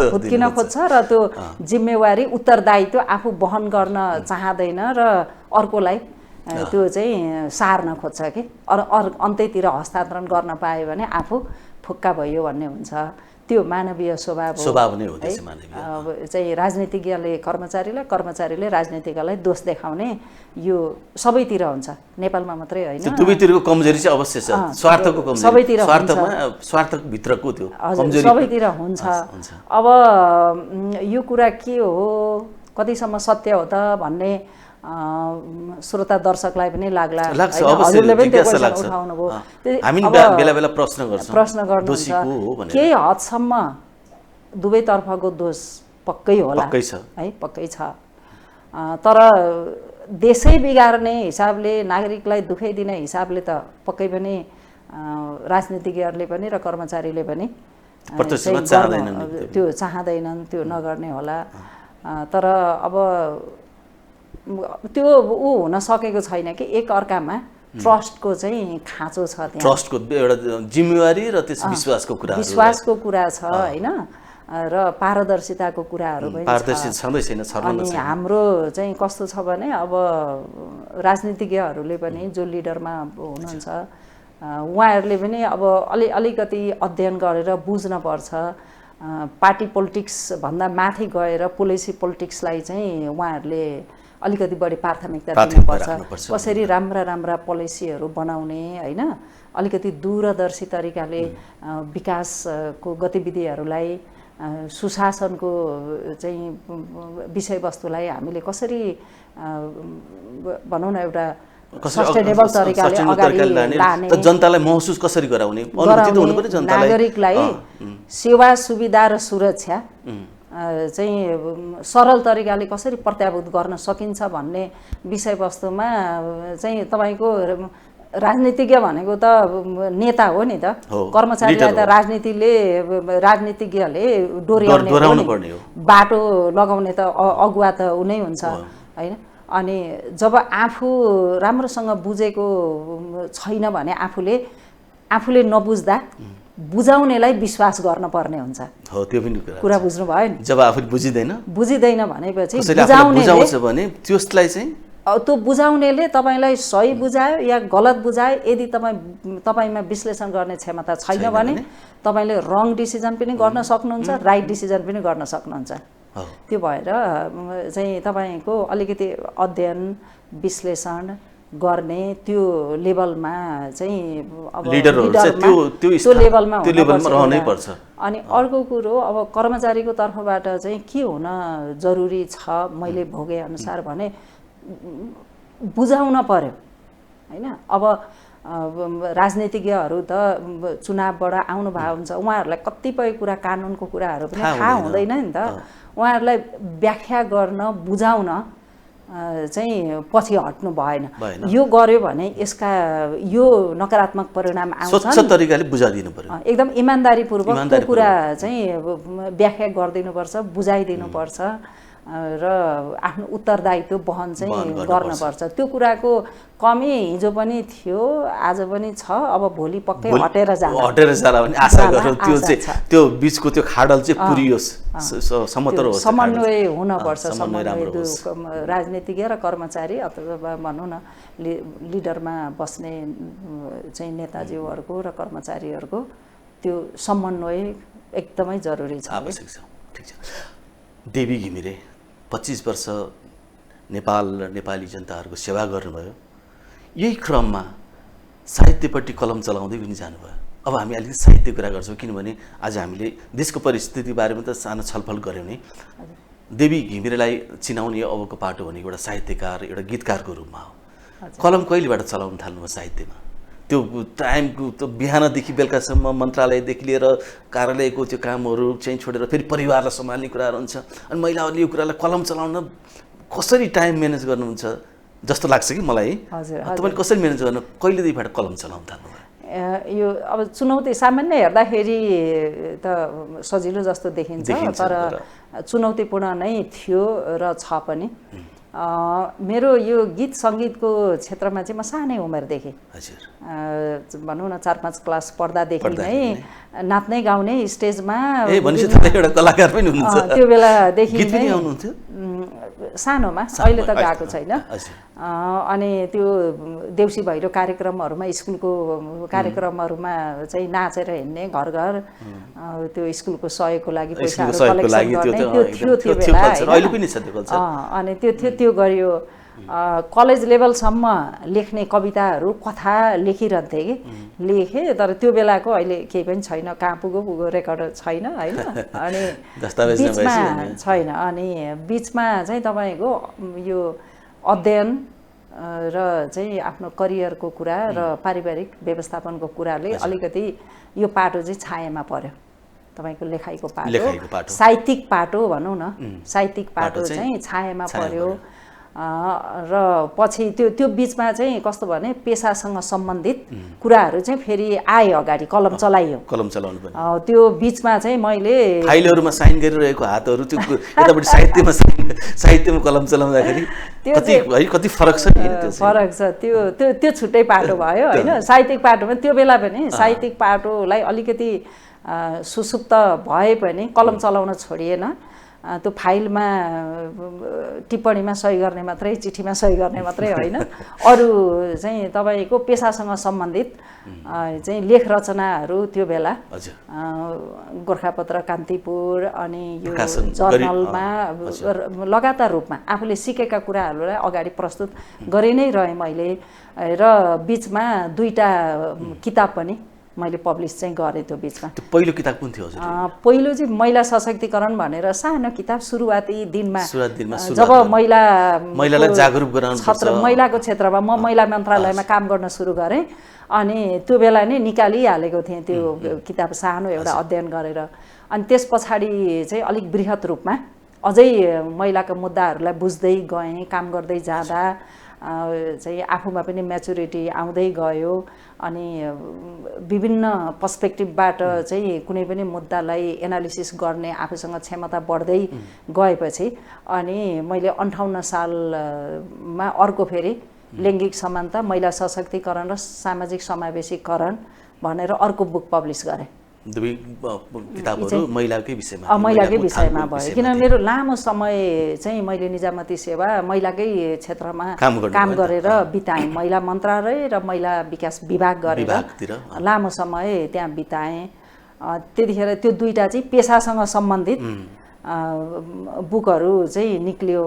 फुत्किन खोज्छ र त्यो जिम्मेवारी उत्तरदायित्व आफू वहन गर्न चाहँदैन र अर्कोलाई त्यो चाहिँ सार्न खोज्छ कि अन्त्यतिर हस्तान्तरण गर्न पायो भने आफू फुक्का भयो भन्ने हुन्छ। त्यो मानवीय स्वभाव नै हो त्यसै मानवीय। अब चाहिँ राजनीतिज्ञले कर्मचारीले राजनीतिज्ञलाई दोष देखाउने यो सबैतिर हुन्छ, नेपालमा मात्रै होइन। त्यो दुवैतिरको कमजोरी चाहिँ अवश्य छ, स्वार्थको कमजोरी, सबैतिर स्वार्थभित्रको त्यो कमजोरी सबैतिर हुन्छ। अब यो कुरा के हो, कतिसम्म सत्य हो त भन्ने श्रोता दर्शकलाई पनि लाग्ला, हजुरले पनि त्यो क्वेसन उठाउनु भयो। हामी बेला बेला प्रश्न गर्नुहुन्छ केही हदसम्म दुवैतर्फको दोष पक्कै होला है, पक्कै छ। तर देशै बिगार्ने हिसाबले, नागरिकलाई दुखै दिने हिसाबले त पक्कै पनि राजनीतिज्ञहरूले पनि र कर्मचारीले पनि त्यो चाहँदैनन्, त्यो नगर्ने होला। तर अब त्यो हुन सकेको छैन कि एक अर्कामा ट्रस्टको चाहिँ खाँचो छ, त्यहाँ ट्रस्टको एउटा जिम्मेवारी र त्यस विश्वासको कुरा छ होइन, र पारदर्शिताको कुराहरू पनि छ। अनि हाम्रो चाहिँ कस्तो छ भने अब राजनीतिज्ञहरूले पनि जो लिडरमा हुनुहुन्छ उहाँहरूले पनि अब अलिकति अध्ययन गरेर बुझ्न पर्छ। पार्टी पोलिटिक्स भन्दा माथि गएर पोलिसी पोलिटिक्सलाई चाहिँ उहाँहरूले अलिकति बढी प्राथमिकता दिनुपर्छ। कसरी राम्रा पोलिसीहरू बनाउने होइन, अलिकति दूरदर्शी तरिकाले विकासको गतिविधिहरूलाई, सुशासनको चाहिँ विषयवस्तुलाई हामीले कसरी भनौँ न एउटा सस्टेनेबल तरिकाले अगाडि लाने, जनतालाई महसुस कसरी गराउने, नागरिकलाई सेवा सुविधा र सुरक्षा चाहिँ सरल तरिकाले कसरी प्रत्याभूत गर्न सकिन्छ भन्ने विषयवस्तुमा चाहिँ तपाईँको राजनीतिज्ञ भनेको त नेता हो नि त, कर्मचारीलाई त राजनीतिज्ञले डोर्याउने बाटो लगाउने त अगुवा त उनै हुन्छ होइन। अनि जब आफू राम्रोसँग बुझेको छैन भने आफूले नबुझ्दा बुझाउनेलाई विश्वास गर्न पर्ने हुन्छ। हो, त्यो पनि कुरा बुझ्नु भयो नि। जब आफूले बुझिँदैन भनेपछि बुझाउँछ भने त्यसलाई चाहिँ त्यो बुझाउनेले तपाईँलाई सही बुझायो या गलत बुझायो, यदि तपाईँमा विश्लेषण गर्ने क्षमता छैन भने तपाईँले रङ डिसिजन पनि गर्न सक्नुहुन्छ, राइट डिसिजन पनि गर्न सक्नुहुन्छ। त्यो भएर चाहिँ तपाईँको अलिकति अध्ययन विश्लेषण गर्ने त्यो लेभलमा चाहिँ अब त्यो लेभलमा रहनैपर्छ। अनि अर्को कुरो, अब कर्मचारीको तर्फबाट चाहिँ के हुन जरुरी छ मैले भोगे अनुसार भने बुझाउन पर्यो होइन। अब राजनीतिज्ञहरू त चुनावबाट आउनु भएको हुन्छ, उहाँहरूलाई कतिपय कुरा कानुनको कुराहरू पनि थाहा हुँदैन नि त। उहाँहरूलाई व्याख्या गर्न बुझाउन चाहिँ पछि हट्नु भएन। यो गर्यो भने यसका यो नकारात्मक परिणाम आउँछ। स्वच्छ तरिकाले बुझाइदिनु पर्यो, एकदम इमान्दारीपूर्वक त्यो कुरा चाहिँ व्याख्या गरिदिनुपर्छ, बुझाइदिनुपर्छ र आफ्नो उत्तरदायित्व वहन चाहिँ गर्नुपर्छ। त्यो कुराको कमी हिजो पनि थियो, आज पनि छ, अब भोलि पक्कै हटेर जाला भने आशा गरौँ। त्यो चाहिँ त्यो बिचको त्यो खाडल चाहिँ पुरियोस्, समतल होस्, समन्वय हुनपर्छ। राजनीतिज्ञ र कर्मचारी अथवा भनौँ न लिडरमा बस्ने चाहिँ नेताज्यूहरूको र कर्मचारीहरूको त्यो समन्वय एकदमै जरुरी छ, आवश्यक छ। ठिक छ। देवी घिमिरे 25 वर्ष नेपाल र नेपाली जनताहरूको सेवा गर्नुभयो। यही क्रममा साहित्यपट्टि कलम चलाउँदै पनि जानुभयो। अब हामी अलिकति साहित्य कुरा गर्छौँ, किनभने आज हामीले देशको परिस्थिति बारेमा त सानो छलफल गऱ्यौँ नि। देवी घिमिरेलाई चिनाउने अबको पाटो भनेको एउटा साहित्यकार, एउटा गीतकारको रूपमा हो। कलम कहिलेबाट चलाउन थाल्नुभयो साहित्यमा? त्यो टाइमको त्यो बिहानदेखि बेलुकासम्म मन्त्रालयदेखि लिएर कार्यालयको त्यो कामहरू चाहिँ छोडेर फेरि परिवारलाई सम्हाल्ने कुराहरू हुन्छ, अनि महिलाहरूले यो कुरालाई कलम चलाउन कसरी टाइम म्यानेज गर्नुहुन्छ जस्तो लाग्छ कि मलाई। तपाईँले कसरी म्यानेज गर्नु, कहिलेदेखिबाट कलम चलाउन थाल्नुभयो? यो अब चुनौती सामान्य हेर्दाखेरि त सजिलो जस्तो देखिन्छ, तर चुनौतीपूर्ण नै थियो र छ पनि। मेरो यो गीत सङ्गीतको क्षेत्रमा चाहिँ म सानै उमेरदेखि भनौँ न 4-5 क्लास पढ्दादेखि नै नाच्नै गाउने स्टेजमा एउटा कलाकार पनि हुनुहुन्छ। त्यो बेलादेखि नै सानोमा, अहिले त गएको छैन। अनि त्यो देउसी भैरो कार्यक्रमहरूमा, स्कुलको कार्यक्रमहरूमा चाहिँ नाचेर हिँड्ने, घर घर त्यो स्कुलको सहयोगको लागि पैसाहरू कलेक्सन गर्ने, त्यो थियो त्यो बेला। अनि त्यो गरियो। कलेज लेभलसम्म लेख्ने कविताहरू, कथा लेखिरहन्थेँ कि लेखेँ, तर त्यो बेलाको अहिले केही पनि छैन, कहाँ पुगो रेकर्ड छैन होइन। अनि बिचमा छैन, अनि बिचमा चाहिँ तपाईँको यो अध्ययन र चाहिँ आफ्नो करियरको कुरा र पारिवारिक व्यवस्थापनको कुराले अलिकति यो पाटो चाहिँ छायामा पर्यो। तपाईँको लेखाइको पाटो, साहित्यिक पाटो भनौँ न, साहित्यिक पाटो चाहिँ छायामा पर्यो। र पछि त्यो बिचमा चाहिँ कस्तो भने पेसासँग सम्बन्धित कुराहरू चाहिँ फेरि आए, अगाडि कलम चलाइयो। कलम चलाउनु पनि त्यो बिचमा चाहिँ मैले फाइलहरूमा साइन गरिरहेको हातहरू त्यो यतापट्टि साहित्यमा कलम चलाउँदाखेरि कति फरक छ नि? फरक छ। त्यो छुट्टै पाटो भयो होइन। साहित्यिक पाटोमा त्यो बेला पनि साहित्यिक पाटोलाई अलिकति सुसुप्त भए पनि कलम चलाउन छोडिएन। त्यो फाइलमा टिप्पणीमा सही गर्ने मात्रै, चिठीमा सही गर्ने मात्रै होइन, अरू चाहिँ तपाईँको पेसासँग सम्बन्धित चाहिँ लेख रचनाहरू त्यो बेला गोरखापत्र, कान्तिपुर अनि यो जर्नलमा लगातार रूपमा आफूले सिकेका कुराहरूलाई अगाडि प्रस्तुत गरि नै रहेँ मैले। र बिचमा 2टा किताब पनि मैले पब्लिस चाहिँ गरेँ त्यो बिचमा। त्यो पहिलो किताब कुन थियो हजुर? पहिलो चाहिँ महिला सशक्तिकरण भनेर सानो किताब सुरुवाती दिनमा जब महिलालाई जागरुक गराउनु पर्छ, महिलाको क्षेत्रमा म महिला मन्त्रालयमा काम गर्न सुरु गरेँ अनि त्यो बेला नै निकालिहालेको थिएँ त्यो किताब सानो एउटा अध्ययन गरेर। अनि त्यस पछाडि चाहिँ अलिक बृहत रूपमा अझै महिलाका मुद्दाहरूलाई बुझ्दै गएँ। काम गर्दै जाँदा चाहिँ आफूमा पनि म्याचुरिटी आउँदै गयो अनि विभिन्न पर्सपेक्टिभबाट चाहिँ कुनै पनि मुद्दालाई एनालिसिस गर्ने आफूसँग क्षमता बढ्दै गएपछि अनि मैले 58 सालमा अर्को फेरि लैङ्गिक समानता, महिला सशक्तिकरण र सामाजिक समावेशीकरण भनेर अर्को बुक पब्लिस गरेँ। दुवै किताबहरू महिलाकै विषयमा भयो किनभने मेरो लामो समय चाहिँ मैले निजामती सेवा महिलाकै क्षेत्रमा काम गरेर बिताएँ। महिला मन्त्रालय र महिला विकास विभाग गरेर लामो समय त्यहाँ बिताएँ। त्यतिखेर त्यो 2टा चाहिँ पेसासँग सम्बन्धित बुकहरू चाहिँ निक्लियो।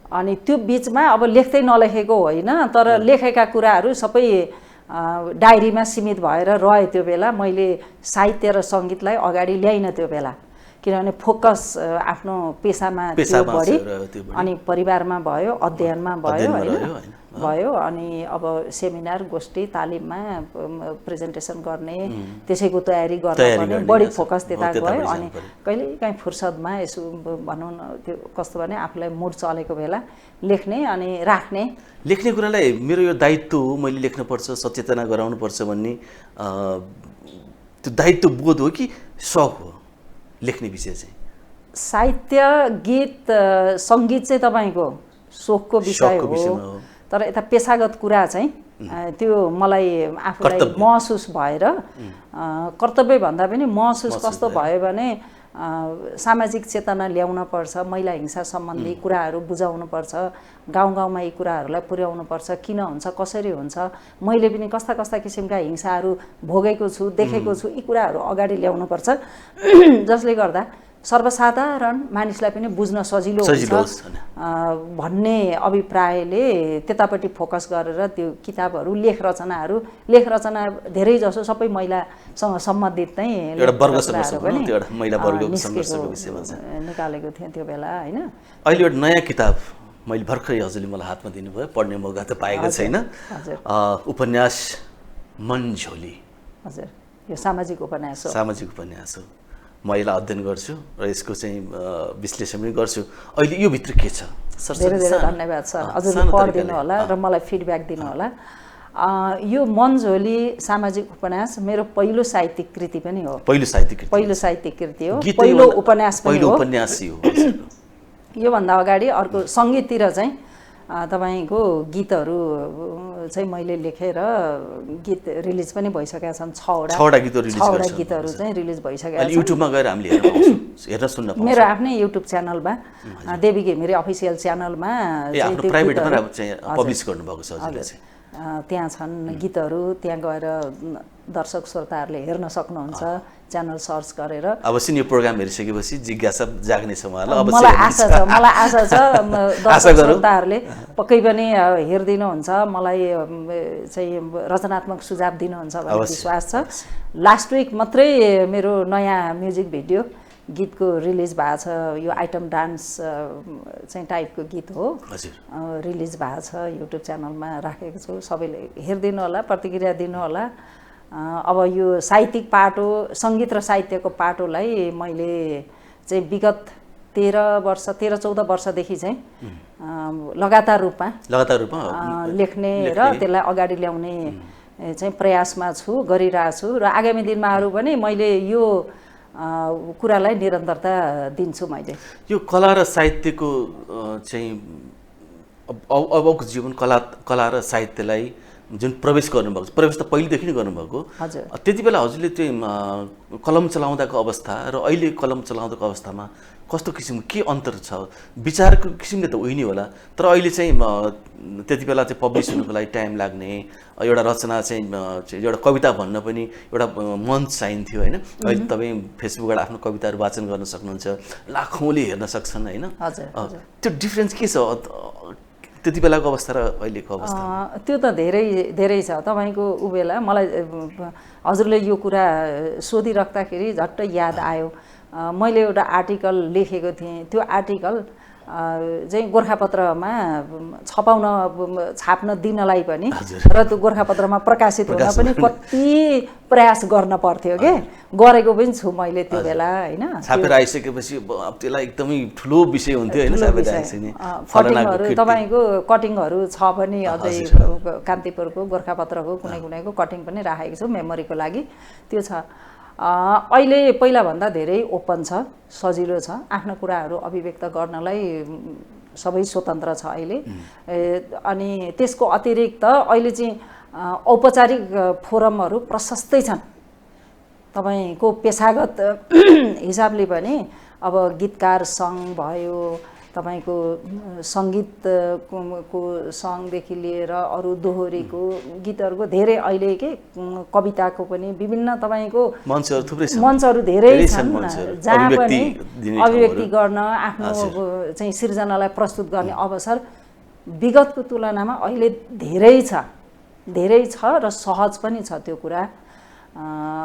अनि त्यो बिचमा अब लेख्दै नलेखेको होइन, तर लेखेका कुराहरू सबै डायरीमा सीमित भएर रहे। त्यो बेला मैले साहित्य र सङ्गीतलाई अगाडि ल्याइनँ त्यो बेला, किनभने फोकस आफ्नो पेसामा थियो बढी अनि परिवारमा भयो, अध्ययनमा भयो अनि अब सेमिनार, गोष्ठी, तालिममा प्रेजेन्टेसन गर्ने, त्यसैको तयारी गर्नुपर्ने, बढी फोकस त्यता गयो। अनि कहिलेकाहीँ फुर्सदमा यसो भनौँ न त्यो कस्तो भने आफूलाई मुड चलेको बेला लेख्ने अनि राख्ने। लेख्ने कुरालाई मेरो यो दायित्व हो, मैले लेख्नुपर्छ, सचेतना गराउनुपर्छ भन्ने त्यो दायित्व बोध हो कि सौक हो लेख्ने विषय चाहिँ? साहित्य, गीत, सङ्गीत चाहिँ तपाईँको सोखको विषय हो, तर यता पेसागत कुरा चाहिँ त्यो मलाई आफूलाई महसुस भएर कर्तव्य भन्दा पनि महसुस कस्तो भयो भने सामाजिक चेतना ल्याउन पर्छ, महिला हिंसा सम्बन्धी कुराहरू बुझाउनु पर्छ, गाउँ गाउँमा यी कुराहरूलाई पुर्याउनु पर्छ, किन हुन्छ, कसरी हुन्छ, मैले पनि कस्ता कस्ता किसिमका हिंसाहरू भोगेको छु, देखेको छु, यी कुराहरू अगाडि ल्याउनु पर्छ जसले गर्दा सर्वसाधारण मानिसलाई पनि बुझ्न सजिलो हुन्छ भन्ने अभिप्रायले त्यतापट्टि फोकस गरेर त्यो किताबहरू, लेख रचना धेरै जसो सबै महिलासँग सम्बन्धित नै निकालेको थिएँ त्यो बेला होइन। अहिले एउटा नयाँ किताब मैले भर्खरै हजुरले मलाई हातमा दिनुभयो, पढ्ने मौका त पाएको छैन, उपन्यास मनझोली। हजुर, यो सामाजिक उपन्यास हो। म यसलाई अध्ययन गर्छु र यसको चाहिँ विश्लेषण पनि गर्छु। अहिले यो भित्र के छ? धेरै धेरै धन्यवाद सर, हजुरले पढिदिनु होला र मलाई फिडब्याक दिनु होला। यो मनझोली सामाजिक उपन्यास मेरो पहिलो साहित्यिक कृति पनि हो। पहिलो साहित्यिक कृति हो, पहिलो उपन्यास पनि हो। योभन्दा अगाडि अर्को सङ्गीततिर चाहिँ तपाईँको गीतहरू चाहिँ मैले लेखेर गीत रिलिज पनि भइसकेका छन्। 6वटा गीतहरू चाहिँ रिलिज भइसकेका छन्। युट्युबमा गएर हामीले हेर्न सुन्न पाउँछौँ। मेरो आफ्नै युट्युब च्यानलमा देवी घिमिरे अफिसियल च्यानलमा पब्लिस गर्नुभएको छ हजुरले चाहिँ। त्यहाँ छन् गीतहरू, त्यहाँ गएर दर्शक श्रोताहरूले हेर्न सक्नुहुन्छ च्यानल सर्च गरेर। अवश्य यो प्रोग्राम हेरिसकेपछि जिज्ञासा जाग्नेछ उहाँलाई। मलाई आशा छ दर्शक श्रोताहरूले पक्कै पनि हेरिदिनुहुन्छ, मलाई चाहिँ रचनात्मक सुझाव दिनुहुन्छ भन्ने विश्वास छ। लास्ट विक मात्रै मेरो नयाँ म्युजिक भिडियो गीतको रिलिज भएको छ। यो आइटम डान्स चाहिँ टाइपको गीत हो, रिलिज भएको छ, युट्युब च्यानलमा राखेको छु। सबैले हेरिदिनु होला, प्रतिक्रिया दिनु होला। अब यो साहित्यिक पाटो, सङ्गीत र साहित्यको पाटोलाई मैले चाहिँ विगत 13-14 वर्षदेखि चाहिँ लगातार रूपमा लेख्ने र त्यसलाई अगाडि ल्याउने चाहिँ प्रयासमा छु, गरिरहेको छु र आगामी दिनमा पनि मैले यो कुरालाई निरन्तरता दिन्छु। मैले यो कला र साहित्यको चाहिँ अबको जीवन कला र साहित्यलाई जुन प्रवेश गर्नुभएको छ, प्रवेश त पहिलेदेखि नै गर्नुभएको, हजुर त्यति बेला हजुरले चाहिँ कलम चलाउँदाको अवस्था र अहिले कलम चलाउँदाको अवस्थामा कस्तो किसिमको के अन्तर छ? विचारको किसिमले त उही नै होला, तर अहिले चाहिँ त्यति बेला चाहिँ पब्लिस हुनुको लागि टाइम लाग्ने, एउटा रचना चाहिँ एउटा कविता भन्न पनि एउटा मञ्च चाहिन्थ्यो होइन। अहिले तपाईँ फेसबुकबाट आफ्नो कविताहरू वाचन गर्न सक्नुहुन्छ, लाखौँले हेर्न सक्छन् होइन। त्यो डिफ्रेन्स के छ त्यति बेलाको अवस्था र अहिलेको अवस्था? त्यो त धेरै धेरै छ। तपाईँको ऊ बेला मलाई हजुरले यो कुरा सोधिराख्दाखेरि झट्ट याद आयो। मैले एउटा आर्टिकल लेखेको थिएँ, त्यो आर्टिकल चाहिँ गोर्खापत्रमा छाप्न दिनलाई पनि र त्यो गोर्खापत्रमा प्रकाशित हुन पनि कति प्रयास गर्न पर्थ्यो के, गरेको पनि छु मैले त्यो बेला होइन। छापेर आइसकेपछि त्यसलाई एकदमै ठुलो विषय हुन्थ्यो होइन। कटिङहरू तपाईँको कटिङहरू छ भने अझै कान्तिपुरको गोर्खापत्रको कुनै कुनैको कटिङ पनि राखेको छु मेमोरीको लागि, त्यो छ। अहिले पहिलाभन्दा धेरै ओपन छ, सजिलो छ, आफ्नो कुराहरू अभिव्यक्त गर्नलाई सबै स्वतन्त्र छ अहिले। अनि त्यसको अतिरिक्त अहिले चाहिँ औपचारिक फोरमहरू प्रशस्तै छन्। तपाईँको पेसागत हिसाबले पनि अब गीतकार सङ्घ भयो, तपाईँको सङ्गीतको सङ्घदेखि लिएर अरू दोहोरीको गीतहरूको धेरै अहिले के कविताको पनि विभिन्न तपाईँको मञ्चहरू धेरै छन्, जहाँ पनि अभिव्यक्ति गर्न आफ्नो चाहिँ सृजनालाई प्रस्तुत गर्ने अवसर विगतको तुलनामा अहिले धेरै छ र सहज पनि छ त्यो कुरा।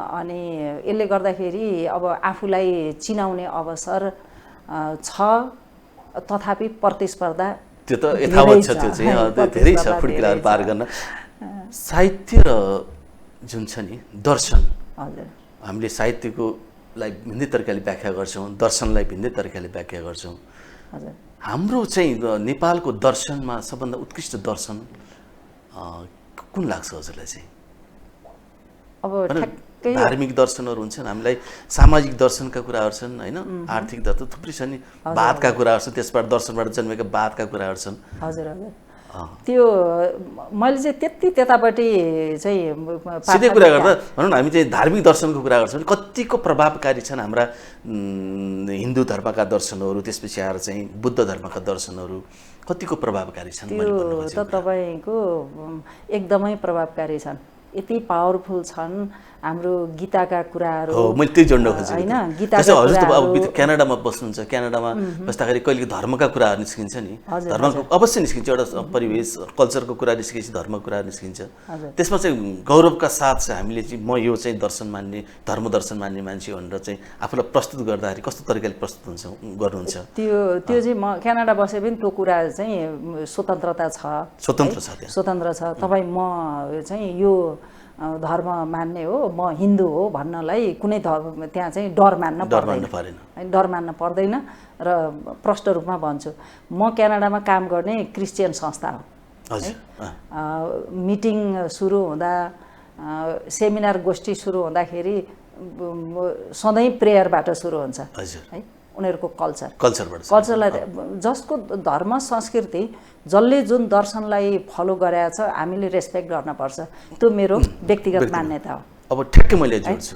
अनि यसले गर्दाखेरि अब आफूलाई चिनाउने अवसर छ, तथापि प्रतिस्पर्धा त्यो त यथावत छ, त्यो चाहिँ धेरै छ फुड्किलाहरू पार गर्न। साहित्य र जुन छ नि दर्शन, हामीले साहित्यकोलाई भिन्दै तरिकाले व्याख्या गर्छौँ, दर्शनलाई भिन्दै तरिकाले व्याख्या गर्छौँ। हाम्रो चाहिँ नेपालको दर्शनमा सबभन्दा उत्कृष्ट दर्शन कुन लाग्छ हजुरलाई चाहिँ? अब धार्मिक दर्शनहरू हुन्छन्, हामीलाई सामाजिक दर्शनका कुराहरू छन् होइन, आर्थिक दर्शन थुप्रै छन् नि, वादका कुराहरू छन्, त्यसबाट दर्शनबाट जन्मेका वादका कुराहरू छन्। हजुर हजुर, त्यो मैले चाहिँ त्यतापट्टि चाहिँ सिधै कुरा गर्दा भनौँ न, हामी चाहिँ धार्मिक दर्शनको कुरा गर्छौँ, कतिको प्रभावकारी छन् हाम्रा हिन्दू धर्मका दर्शनहरू, त्यसपछि आएर चाहिँ बुद्ध धर्मका दर्शनहरू कतिको प्रभावकारी छन्? त्यो त तपाईँको एकदमै प्रभावकारी छन्, यति पावरफुल छन्। हाम्रो गीताका कुराहरू मैले त्यही जोड्न खोजेँ होइन, गीताका हजुर त अब क्यानाडामा बस्नुहुन्छ, क्यानाडामा बस्दाखेरि कहिले धर्मका कुराहरू निस्किन्छ नि, धर्मको अवश्य निस्किन्छ, एउटा परिवेश कल्चरको कुरा निस्किन्छ, धर्मको कुरा निस्किन्छ, त्यसमा चाहिँ गौरवका साथ चाहिँ हामीले चाहिँ म यो चाहिँ दर्शन मान्ने, धर्म दर्शन मान्ने मान्छे भनेर चाहिँ आफूलाई प्रस्तुत गर्दाखेरि कस्तो तरिकाले प्रस्तुत गर्नुहुन्छ? त्यो चाहिँ म क्यानाडा बसे पनि त्यो कुरा चाहिँ स्वतन्त्रता छ, स्वतन्त्र छ। तपाईँ म चाहिँ यो धर्म मान्ने हो, म हिन्दू हो भन्नलाई कुनै धर्म त्यहाँ चाहिँ डर मान्न पर्दैन र प्रष्ट रूपमा भन्छु, म क्यानाडामा काम गर्ने क्रिस्चियन संस्था हो। मिटिङ सुरु हुँदा, सेमिनार गोष्ठी सुरु हुँदाखेरि सधैँ प्रेयरबाट सुरु हुन्छ है, उनीहरूको कल्चरलाई जसको धर्म संस्कृति जसले जुन दर्शनलाई फलो गरेको छ हामीले रेस्पेक्ट गर्नुपर्छ, त्यो मेरो व्यक्तिगत मान्यता हो। अब ठ्याक्कै मैले जोड्छु,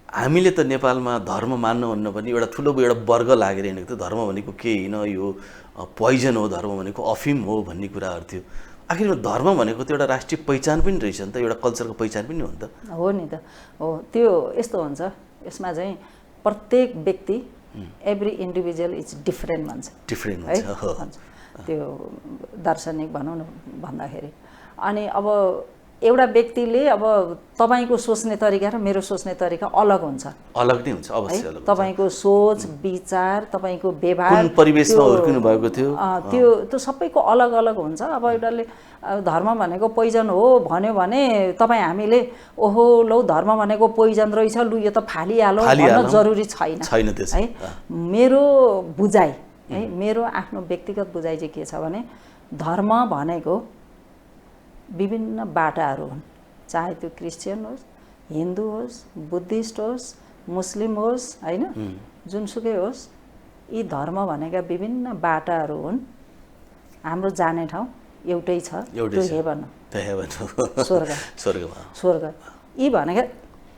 हामीले त नेपालमा धर्म मान्नु भन्न पनि एउटा ठुलो एउटा वर्ग लागेर हिँडेको थियो, धर्म भनेको के होइन, यो पोइजन हो, धर्म भनेको अफिम हो भन्ने कुराहरू थियो। आखिरमा धर्म भनेको त एउटा राष्ट्रिय पहिचान पनि रहेछ नि त, एउटा कल्चरको पहिचान पनि हो नि त। हो नि त, हो। त्यो यस्तो हुन्छ, यसमा चाहिँ प्रत्येक व्यक्ति एभ्री इन्डिभिजुअल इज डिफरेन्ट भन्छ है, त्यो दार्शनिक भनौँ न भन्दाखेरि। अनि अब एउटा व्यक्तिले अब तपाईँको सोच्ने तरिका र मेरो सोच्ने तरिका अलग हुन्छ, अलग नै हुन्छ अवश्य अलग। तपाईँको सोच विचार, तपाईँको व्यवहार, कुन परिवेशमा हुर्किनु भएको थियो, त्यो सबैको अलग अलग हुन्छ। अब एउटाले धर्म भनेको पोइजन हो भन्यो भने तपाईँ हामीले ओहो लौ धर्म भनेको पोइजन रहेछ, लु यो त फालिहालौँ भन्न जरुरी छैन है। मेरो बुझाइ है, मेरो आफ्नो व्यक्तिगत बुझाइ चाहिँ के छ भने धर्म भनेको विभिन्न बाटाहरू हुन्, चाहे त्यो क्रिस्चियन होस्, हिन्दू होस्, बुद्धिस्ट होस्, मुस्लिम होस् होइन, जुनसुकै होस्, यी धर्म भनेका विभिन्न बाटाहरू हुन्। हाम्रो जाने ठाउँ एउटै छ, त्यो हेभन स्वर्ग। यी भनेको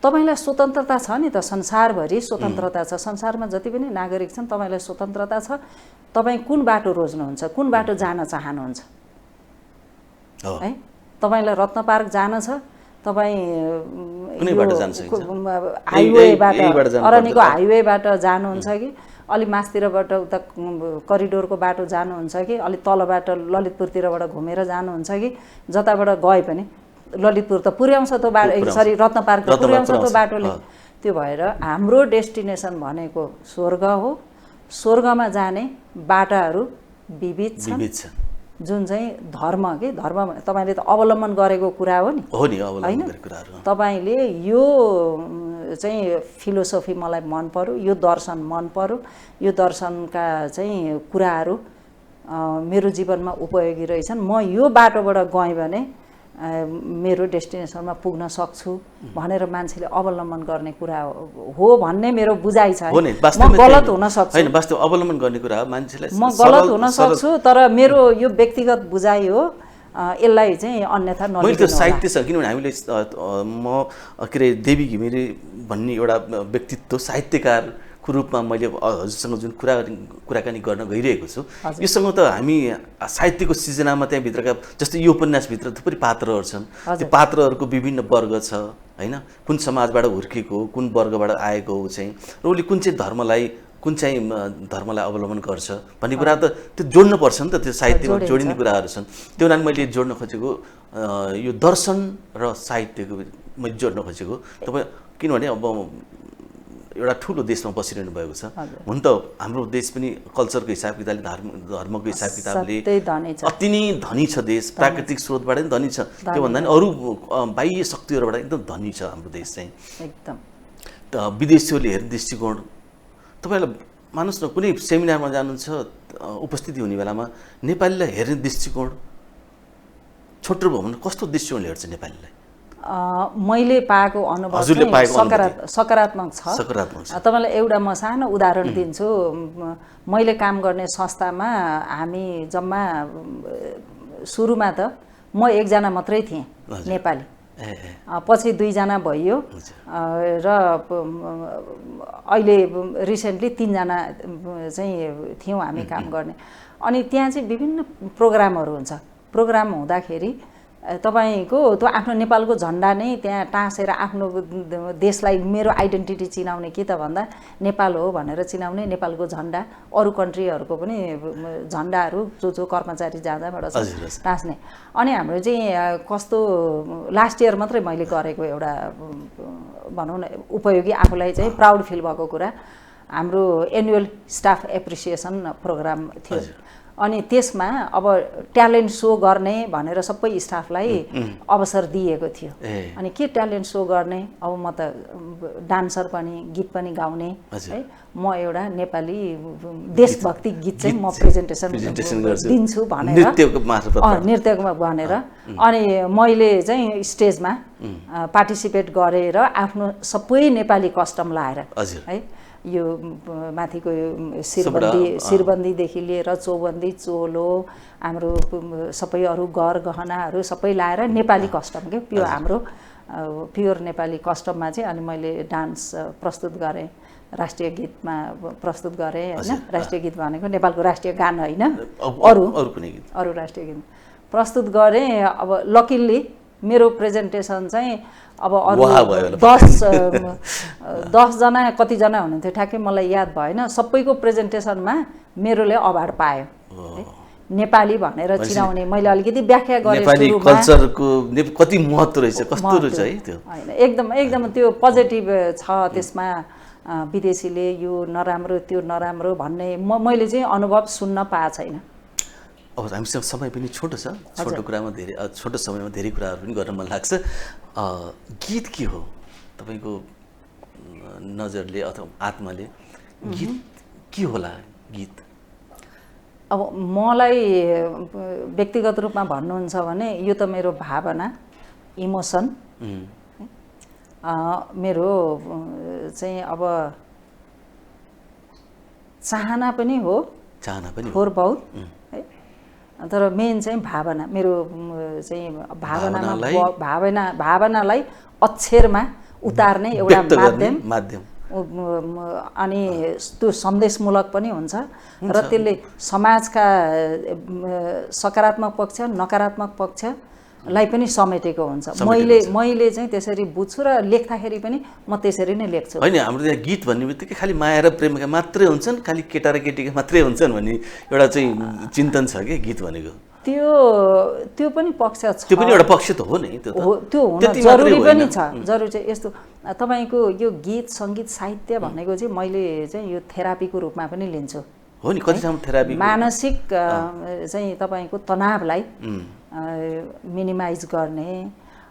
तपाईँलाई स्वतन्त्रता छ नि त, संसारभरि स्वतन्त्रता छ, संसारमा जति पनि नागरिक छन् तपाईँलाई स्वतन्त्रता छ। तपाईँ कुन बाटो रोज्नुहुन्छ, कुन बाटो जान चाहनुहुन्छ है। तपाईँलाई रत्न पार्क जान छ, तपाईँ हाइवेबाट अरनिको हाइवेबाट जानुहुन्छ कि अलि मास्तिरबाट उता करिडोरको बाटो जानुहुन्छ कि अलि तलबाट ललितपुरतिरबाट घुमेर जानुहुन्छ कि जताबाट गए पनि ललितपुर त पुर्याउँछ त्यो बाटो, सरी रत्न पार्क त पुर्याउँछ त्यो बाटोले। त्यो भएर हाम्रो डेस्टिनेसन भनेको स्वर्ग हो। स्वर्गमा जाने बाटाहरू विविध छन्, जुन चाहिँ धर्म के धर्म तपाईँले त अवलम्बन गरेको कुरा हो नि होइन। तपाईँले यो चाहिँ फिलोसफी मलाई मन पर्यो, यो दर्शन मन पर्यो, यो दर्शनका चाहिँ कुराहरू मेरो जीवनमा उपयोगी रहेछन्। म यो बाटोबाट गएँ भने मेरो डेस्टिनेसनमा पुग्न सक्छु भनेर मान्छेले अवलम्बन गर्ने कुरा हो भन्ने मेरो बुझाइ छ। म गलत हुन सक्छु, हैन वास्तव अवलम्बन गर्ने कुरा हो मान्छेलाई, म गलत हुन सक्छु, तर मेरो यो व्यक्तिगत बुझाइ हो। यसलाई चाहिँ अन्यथा नलिनु। मैले त्यो साहित्य छ, किनभने हामीले म के अरे देवी घिमिरे भन्ने एउटा व्यक्तित्व साहित्यकारको रूपमा मैले हजुरसँग जुन कुराकानी गर्न गइरहेको छु, योसँग त हामी साहित्यको सिर्जनामा त्यहाँभित्रका जस्तै यो उपन्यासभित्र थुप्रै पात्रहरू छन्। त्यो पात्रहरूको विभिन्न वर्ग छ होइन, कुन समाजबाट हुर्केको, कुन वर्गबाट आएको चाहिँ, र उसले कुन चाहिँ धर्मलाई अवलम्बन गर्छ भन्ने कुरा त त्यो जोड्नु पर्छ नि त, त्यो साहित्यमा जोडिने कुराहरू छन्। त्यो हुनाले मैले जोड्न खोजेको यो दर्शन र साहित्यको मैले जोड्न खोजेको तपाईँ, किनभने अब एउटा ठुलो देशमा बसिरहनु भएको छ। हुन त हाम्रो देश पनि कल्चरको हिसाब किताबले धर्मको हिसाब किताबले अति नै धनी छ देश, प्राकृतिक स्रोतबाट पनि धनी छ, त्यो भन्दा पनि अरू बाह्य शक्तिहरूबाट एकदम धनी छ हाम्रो देश चाहिँ एकदम। त विदेशीहरूले हेर्ने दृष्टिकोण तपाईँलाई मानुस् न, कुनै सेमिनारमा जानुहुन्छ उपस्थिति हुने बेलामा नेपालीलाई हेर्ने दृष्टिकोण छोटो भयो भने कस्तो दृष्टिकोणले हेर्छ नेपालीलाई? मैले पाएको अनुभव सकारात्मक छ। तपाईँलाई एउटा म सानो उदाहरण दिन्छु। मैले काम गर्ने संस्थामा हामी जम्मा सुरुमा त म एकजना मात्रै थिएँ नेपाली, पछि 2 जना भइयो र अहिले रिसेन्टली 3 जना चाहिँ थियौँ हामी काम गर्ने। अनि त्यहाँ चाहिँ विभिन्न प्रोग्रामहरू हुन्छ। प्रोग्राम हुँदाखेरि तपाईको त्यो आफ्नो नेपालको झन्डा नै त्यहाँ टाँसेर आफ्नो देशलाई मेरो आइडेन्टिटी चिनाउने के त भन्दा नेपाल हो भनेर चिनाउने नेपालको झन्डा, अरू कन्ट्रीहरूको पनि झन्डाहरू जो कर्मचारी जाँदाबाट टाँस्ने। अनि हाम्रो चाहिँ कस्तो लास्ट इयर मात्रै मैले गरेको एउटा भनौँ न उपयोगी, आफूलाई चाहिँ प्राउड फिल भएको कुरा, हाम्रो एनुअल स्टाफ एप्रिसिएसन प्रोग्राम थियो। अनि त्यसमा अब ट्यालेन्ट सो गर्ने भनेर सबै स्टाफलाई अवसर दिएको थियो। अनि के ट्यालेन्ट सो गर्ने, अब म त डान्सर पनि, गीत पनि गाउने है, म एउटा नेपाली देशभक्ति गीत चाहिँ म प्रेजेन्टेसन दिन्छु भनेर नृत्यमा भनेर अनि मैले चाहिँ स्टेजमा पार्टिसिपेट गरेर आफ्नो सबै नेपाली कस्टम लाएर है, यो माथिको शिरबन्दीदेखि लिएर चौबन्दी, चोलो, हाम्रो सबै अरू गहनाहरू सबै लाएर नेपाली कस्टम के प्योर हाम्रो प्योर नेपाली कस्टममा चाहिँ अनि मैले डान्स प्रस्तुत गरेँ, राष्ट्रिय गीतमा प्रस्तुत गरेँ होइन। राष्ट्रिय गीत भनेको नेपालको राष्ट्रिय गान होइन, अरू राष्ट्रिय गीत प्रस्तुत गरेँ। अब लकिल्ली मेरो प्रेजेन्टेसन चाहिँ अब अरू 10 जना कतिजना हुनुहुन्थ्यो ठ्याक्कै मलाई याद भएन, सबैको प्रेजेन्टेसनमा मेरोले अवार्ड पायो। नेपाली भनेर चिनाउने मैले अलिकति व्याख्या गरेँ नेपाली कल्चरको कति महत्त्व रहेछ, कस्तो रहेछ है त्यो हैन। एकदम त्यो पोजिटिभ छ त्यसमा। विदेशीले यो नराम्रो त्यो नराम्रो भन्ने मैले चाहिँ अनुभव सुन्न पाएको छैन। अब हामीसँग समय पनि छोटो छ, छोटो कुरामा धेरै छोटो समयमा धेरै कुराहरू पनि गर्न मन लाग्छ। गीत के हो तपाईँको नजरले अथवा आत्माले, गीत के होला? गीत अब मलाई व्यक्तिगत रूपमा भन्नुहुन्छ भने यो त मेरो भावना, इमोसन, मेरो चाहिँ अब चाहना पनि हो थोर बहुत है। तर मेन चाहिँ भावना मेरो चाहिँ भावनालाई अक्षरमा उतार्ने एउटा माध्यम अनि त्यो सन्देशमूलक पनि हुन्छ र त्यसले समाजका सकारात्मक पक्ष नकारात्मक पक्षलाई पनि समेटेको हुन्छ। मैले चाहिँ त्यसरी बुझ्छु र लेख्दाखेरि पनि म त्यसरी नै लेख्छु। होइन, हाम्रो त्यहाँ गीत भन्ने बित्तिकै खालि माया र प्रेमका मात्रै हुन्छन्, खालि केटा र केटीका मात्रै हुन्छन् भन्ने एउटा चाहिँ चिन्तन छ कि गीत भनेको। त्यो पनि पक्ष छ, त्यो पनि एउटा पक्ष त हो नि, त्यो हुन जरुरी पनि छ। जरुरी चाहिँ यस्तो तपाईको यो गीत सङ्गीत साहित्य भनेको चाहिँ मैले चाहिँ यो थेरापीको रूपमा पनि लिन्छु। हो नि, कतिसम्म थेरापी मानसिक चाहिँ तपाईको तनावलाई मिनिमाइज गर्ने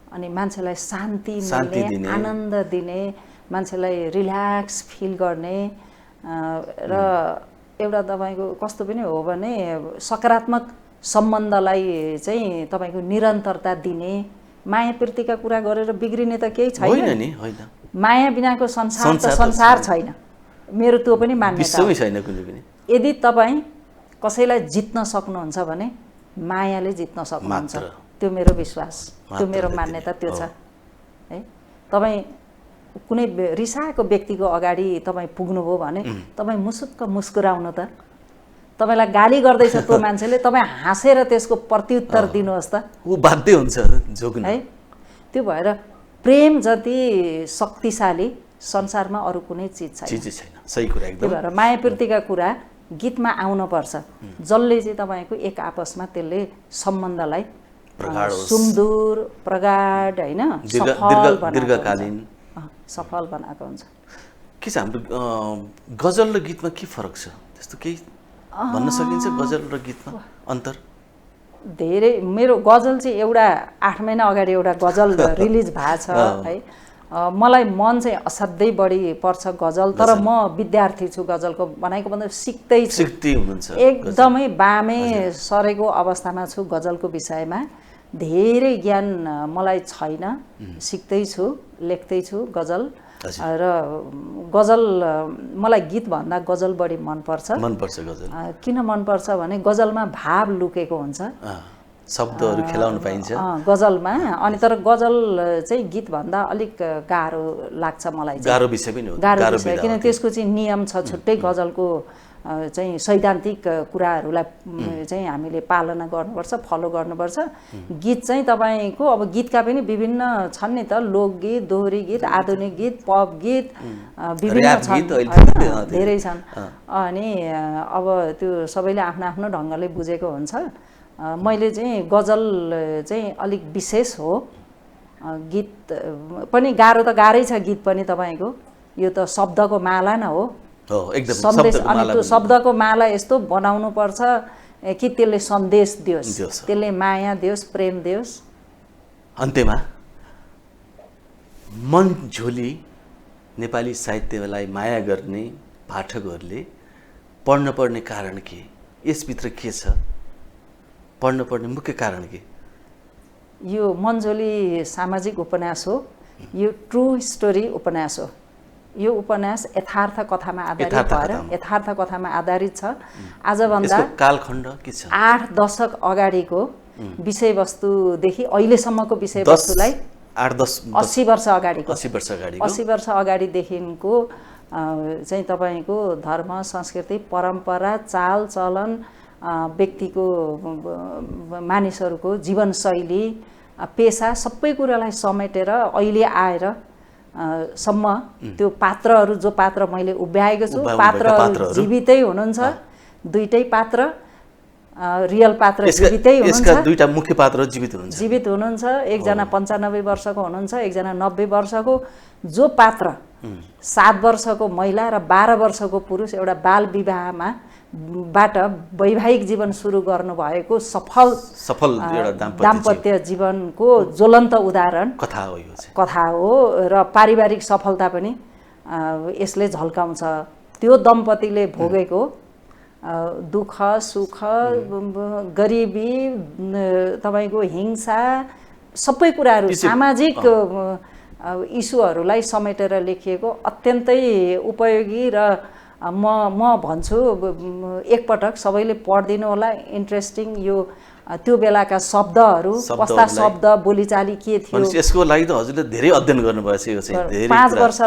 अनि मान्छेलाई शान्ति मिल्ने, आनन्द दिने, मान्छेलाई रिल्याक्स फिल गर्ने र एउटा तपाईको कस्तो पनि हो भने सकारात्मक सम्बन्धलाई चाहिँ तपाईको निरन्तरता दिने। माया प्रीतिका कुरा गरेर बिग्रिने त केही छैन नि। होइन, माया बिनाको संसार त संसार छैन, मेरो त्यो पनि मान्यता छैन कुनै पनि। यदि तपाईँ कसैलाई जित्न सक्नुहुन्छ भने मायाले जित्न सक्नुहुन्छ, त्यो मेरो विश्वास, त्यो मेरो मान्यता त्यो छ है। तपाईँ कुनै रिसाएको व्यक्तिको अगाडि तपाईँ पुग्नुभयो भने तपाईँ मुसुक्क मुस्कुराउनु त। तपाईलाई गाली गर्दैछ त्यो मान्छेले, तपाईँ हाँसेर त्यसको प्रत्युत्तर दिनुहोस् त, ऊ बाध्य हुन्छ जोग्न है। त्यो भएर प्रेम जति शक्तिशाली संसारमा अरू कुनै चिज छैन। सही कुरा एकदम। त्यो भएर माया प्रीतिका कुरा गीतमा आउनुपर्छ, जसले चाहिँ तपाईँको एक आपसमा त्यसले सम्बन्धलाई सुमधुर प्रगाढ होइन सफल बनाएको हुन्छ। के छ हाम्रो गजल र गीतमा के फरक छ, त्यस्तो केही भन्न सकिन्छ? गजल र गीतमा अन्तर धेरै। मेरो गजल चाहिँ एउटा 8 महिना अगाडि एउटा गजल रिलिज भएको छ है। मलाई मन चाहिँ असाध्यै बढी पर्छ गजल, तर म विद्यार्थी छु, गजलको भनेको भन्दा सिक्दैछु, एकदमै बामे सरेको अवस्थामा छु गजलको विषयमा। धेरै ज्ञान मलाई छैन, सिक्दैछु, लेख्दैछु गजल। र गजल मलाई गीतभन्दा गजल बढी मनपर्छ। गजल किन मनपर्छ भने गजलमा भाव लुकेको हुन्छ, शब्दहरू खेलाउन पाइन्छ गजलमा। अनि तर गजल चाहिँ गीतभन्दा अलिक गाह्रो लाग्छ मलाई, गाह्रो विषय पनि हो, गाह्रो विषय, किन त्यसको चाहिँ नियम छ छुट्टै। गजलको चाहिँ सैद्धान्तिक कुराहरूलाई चाहिँ हामीले पालना गर्नुपर्छ, फलो गर्नुपर्छ। गीत चाहिँ तपाईँको अब गीतका पनि विभिन्न छन् नि त, लोकगीत, दोहोरी गीत, आधुनिक गीत, पप गीत, विभिन्न छन्, धेरै छन्। अनि अब त्यो सबैले आफ्नो आफ्नो ढङ्गले बुझेको हुन्छ। मैले चाहिँ गजल चाहिँ अलिक विशेष हो। गीत पनि गाह्रो त गाह्रै छ, गीत पनि तपाईँको यो त शब्दको माला न हो, सन्देश। अनि त्यो शब्दको माला यस्तो बनाउनु पर्छ कि त्यसले सन्देश दियोस्, त्यसले माया दियोस्, प्रेम दियोस्। अन्त्यमा मनझोली नेपाली साहित्यलाई माया गर्ने पाठकहरूले पढ्न पर्ने कारण के, यसभित्र के छ, पढ्न पर्ने मुख्य कारण के? यो मनझोली सामाजिक उपन्यास हो, यो ट्रु स्टोरी उपन्यास हो। यो उपन्यास यथार्थ कथामा आधारित छ। आजभन्दा कालखण्ड के छ, 8 दशक अगाडिको विषयवस्तुदेखि अहिलेसम्मको विषयवस्तुलाई 80 वर्ष अगाडिदेखिको चाहिँ तपाईँको धर्म, संस्कृति, परम्परा, चाल चलन, व्यक्तिको मानिसहरूको जीवनशैली, पेसा, सबै कुरालाई समेटेर अहिले आएर सम्म त्यो पात्रहरू, जो पात्र मैले उभ्याएको छु, पात्रहरू जीवितै हुनुहुन्छ। दुईटै पात्र, रियल पात्र जीवितै हुनुहुन्छ। दुईटा मुख्य पात्र जीवित हुनुहुन्छ। एकजना 95 वर्षको हुनुहुन्छ, एकजना 90 वर्षको। जो पात्र 7 वर्षको महिला र 12 वर्षको पुरुष एउटा बाल विवाहमा बाट वैवाहिक जीवन सुरु गर्नुभएको सफल दाम्पत्य जीवनको ज्वलन्त उदाहरण कथा हो र पारिवारिक सफलता पनि यसले झल्काउँछ। त्यो दम्पतिले भोगेको दुःख सुख, गरिबी, तपाईँको हिंसा, सबै कुराहरू, सामाजिक इस्युहरूलाई समेटेर लेखिएको अत्यन्तै उपयोगी र म भन्छु एकपटक सबैले पढिदिनु होला इन्ट्रेस्टिङ यो त्यो बेलाका शब्दहरू कस्ता शब्द बोलीचाली के थियो। यसको लागि त हजुरले धेरै अध्ययन गर्नुभएछ। यो चाहिँ धेरै 5 वर्ष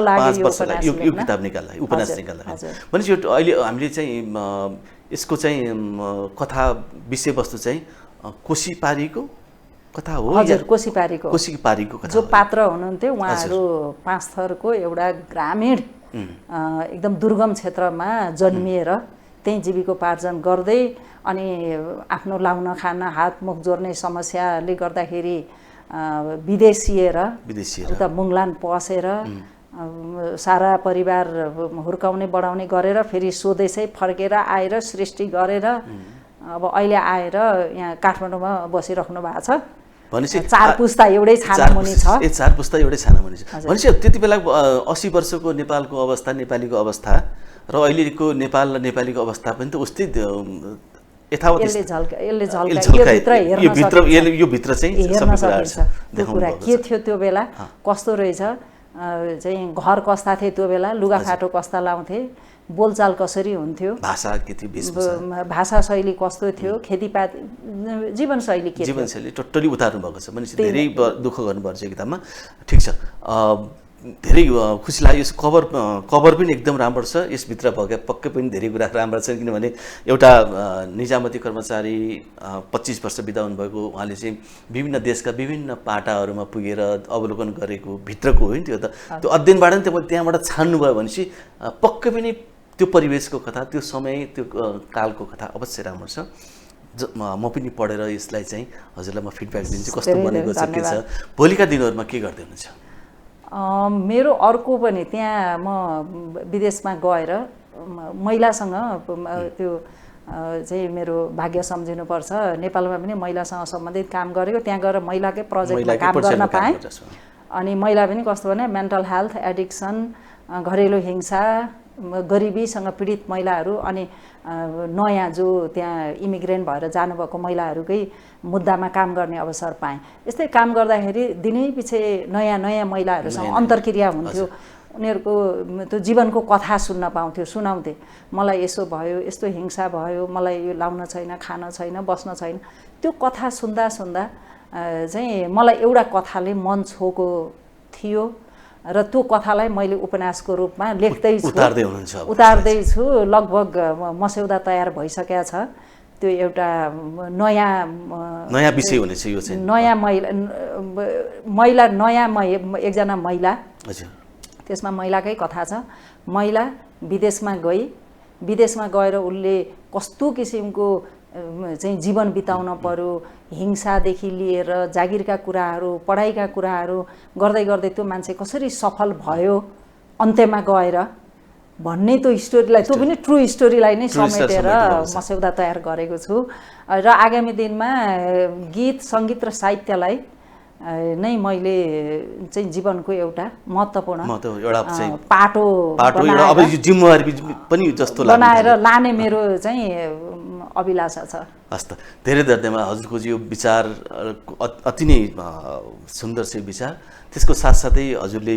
लाग्यो यो किताब निकाल्दा उपन्यास निकाल्दा। भनेपछि यो अहिले हामीले चाहिँ यसको चाहिँ कथा विषयवस्तु चाहिँ कोसीपारीको कथा हो। हजुर, कोसीपारीको कथा। जो पात्र हुनुहुन्थ्यो उहाँहरू 5 थरको एउटा ग्रामीण एकदम दुर्गम क्षेत्रमा जन्मिएर त्यही जीविकोपार्जन गर्दै अनि आफ्नो लाउन खान हात मुख जोड्ने समस्याले गर्दाखेरि विदेशिएर उता मुङलान पसेर सारा परिवार हुर्काउने बढाउने गरेर फेरि स्वदेशै फर्केर आएर सृष्टि गरेर अब अहिले आएर यहाँ काठमाडौँमा बसिराख्नु भएको छ। भनेपछि 4 पुस्ता एउटै छानामुनि छ। 4 पुस्ता एउटै छानामुनि छ। भनेपछि त्यति बेला 80 वर्षको नेपालको अवस्था, नेपालीको अवस्था र अहिलेको नेपाल र नेपालीको अवस्था पनि त उस्तै यथावत यो भित्र चाहिँ हेर्न सकिन्छ। त्यो कुरा के थियो त्यो बेला, कस्तो रहेछ चाहिँ, घर कस्ता थिए त्यो बेला, लुगाफाटो कस्ता लाउँथे, बोलचाल कसरी हुन्थ्यो, भाषा के थियो, भाषा शैली कस्तो थियो, खेतीपाती जीवनशैली के थियो, जीवनशैली टोटली उतार्नु भएको छ। भनेपछि धेरै दुःख गर्नुपर्छ यो किताबमा। ठिक छ, धेरै खुसी लाग्यो। यस कभर पनि एकदम राम्रो छ। यसभित्र पक्कै पनि धेरै कुरा राम्रा छन्। किनभने एउटा निजामती कर्मचारी 25 वर्ष बिदा हुनुभएको उहाँले चाहिँ विभिन्न देशका विभिन्न पाटाहरूमा पुगेर अवलोकन गरेको भित्रको हो नि त्यो त। त्यो अध्ययनबाट नि त्यहाँबाट छान्नुभयो भनेपछि पक्कै पनि त्यो परिवेशको कथा, त्यो समय, त्यो कालको कथा अवश्य राम्रो छ। म पनि पढेर यसलाई चाहिँ हजुरलाई म फिडब्याक दिन्छु कस्तो बनेको छ, के छ। भोलिका दिनहरूमा के गर्दै हुनुहुन्छ? मेरो अर्को पनि त्यहाँ म विदेशमा गएर महिलासँग त्यो चाहिँ मेरो भाग्य सम्झिनुपर्छ। नेपालमा पनि महिलासँग सम्बन्धित काम गरेको, त्यहाँ गएर महिलाकै प्रोजेक्टमा काम गर्न पाएँ। अनि महिला पनि कस्तो भने मेन्टल हेल्थ, एडिक्सन, घरेलु हिंसा, गरिबीसँग पीडित महिलाहरू अनि नयाँ जो त्यहाँ इमिग्रेन्ट भएर जानुभएको महिलाहरूकै मुद्दामा काम गर्ने अवसर पाएँ। यस्तै काम गर्दाखेरि दिनै पछि नयाँ नयाँ महिलाहरूसँग अन्तर्क्रिया हुन्थ्यो। उनीहरूको त्यो जीवनको कथा सुनाउँथे। मलाई यसो भयो, यस्तो हिंसा भयो, मलाई यो लाउन छैन, खान छैन, बस्न छैन। त्यो कथा सुन्दा चाहिँ मलाई एउटा कथाले मन छोएको थियो र त्यो कथालाई मैले उपन्यासको रूपमा उतार्दैछु। लगभग मस्यौदा तयार भइसकेको छ। त्यो एउटा नयाँ विषय हुनेछ। यो चाहिँ नयाँ एकजना महिला, त्यसमा महिलाकै कथा छ। महिला विदेशमा गएर उसले कस्तो किसिमको चाहिँ जीवन बिताउन पर्यो, हिंसादेखि लिएर जागिरका कुराहरू, पढाइका कुराहरू गर्दै त्यो मान्छे कसरी सफल भयो अन्त्यमा गएर भन्ने त्यो स्टोरीलाई, त्यो पनि ट्रु स्टोरीलाई नै समेटेर मस्यौदा तयार गरेको छु। र आगामी दिनमा गीत, सङ्गीत र साहित्यलाई नै मैले चाहिँ जीवनको एउटा महत्त्वपूर्ण पाटो बनाएर लाने मेरो चाहिँ अभिलाषा छ। हस् त, धेरै धन्यवाद। हजुरको यो विचार अति नै सुन्दर छ विचार। त्यसको साथसाथै हजुरले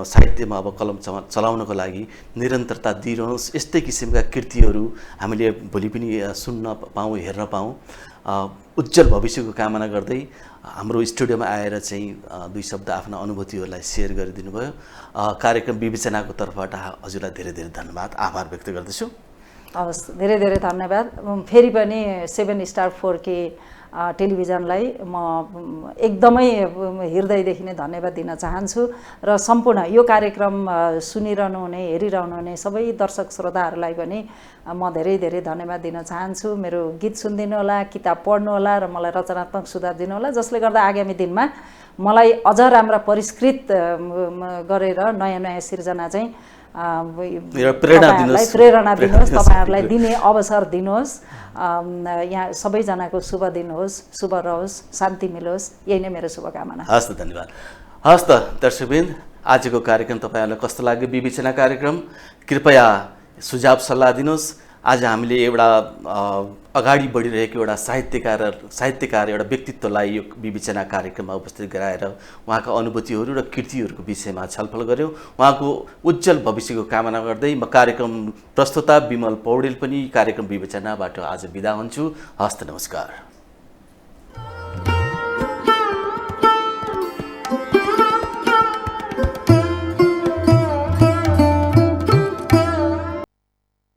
साहित्यमा अब कलम चलाउनको लागि निरन्तरता दिइरहनुहोस्। यस्तै किसिमका कृतिहरू हामीले भोलि पनि सुन्न पाऊँ, हेर्न पाऊँ। उज्जवल भविष्यको कामना गर्दै हाम्रो स्टुडियोमा आएर चाहिँ 2 शब्द आफ्ना अनुभूतिहरूलाई सेयर गरिदिनु भयो। कार्यक्रम विवेचनाको तर्फबाट हजुरलाई धेरै धेरै धन्यवाद, आभार व्यक्त गर्दछु। हवस्, धेरै धेरै धन्यवाद। फेरि पनि 7 स्टार 4K टेलिभिजनलाई म एकदमै हृदयदेखि नै धन्यवाद दिन चाहन्छु र सम्पूर्ण यो कार्यक्रम सुनिरहनु हुने, हेरिरहनु हुने सबै दर्शक श्रोताहरूलाई पनि म धेरै धेरै धन्यवाद दिन चाहन्छु। मेरो गीत सुनिदिनु होला, किताब पढ्नु होला र मलाई रचनात्मक सुझाव दिनु होला, जसले गर्दा आगामी दिनमा मलाई अझ राम्रा परिष्कृत गरेर नयाँ नयाँ सिर्जना चाहिँ प्रेरणा दिनुहोस्, तपाईँहरूलाई दिने अवसर दिनुहोस्। यहाँ सबैजनाको शुभ दिन होस्, शुभ रहोस्, शान्ति मिलोस्, यही नै मेरो शुभकामना। हस् त, धन्यवाद। हस् त दर्शकवृन्द, आजको कार्यक्रम तपाईँहरूलाई कस्तो लाग्यो? विवेचना कार्यक्रम, कृपया सुझाव सल्लाह दिनुहोस्। आज हामीले एउटा अगाडि बढिरहेको एउटा साहित्यकार एउटा व्यक्तित्वलाई यो विवेचना कार्यक्रममा उपस्थित गराएर उहाँका अनुभूतिहरू र कृतिहरूको विषयमा छलफल गऱ्यौँ। उहाँको उज्जवल भविष्यको कामना गर्दै म कार्यक्रम प्रस्तुता विमल पौडेल पनि कार्यक्रम विवेचनाबाट आज बिदा हुन्छु। हस्त नमस्कार।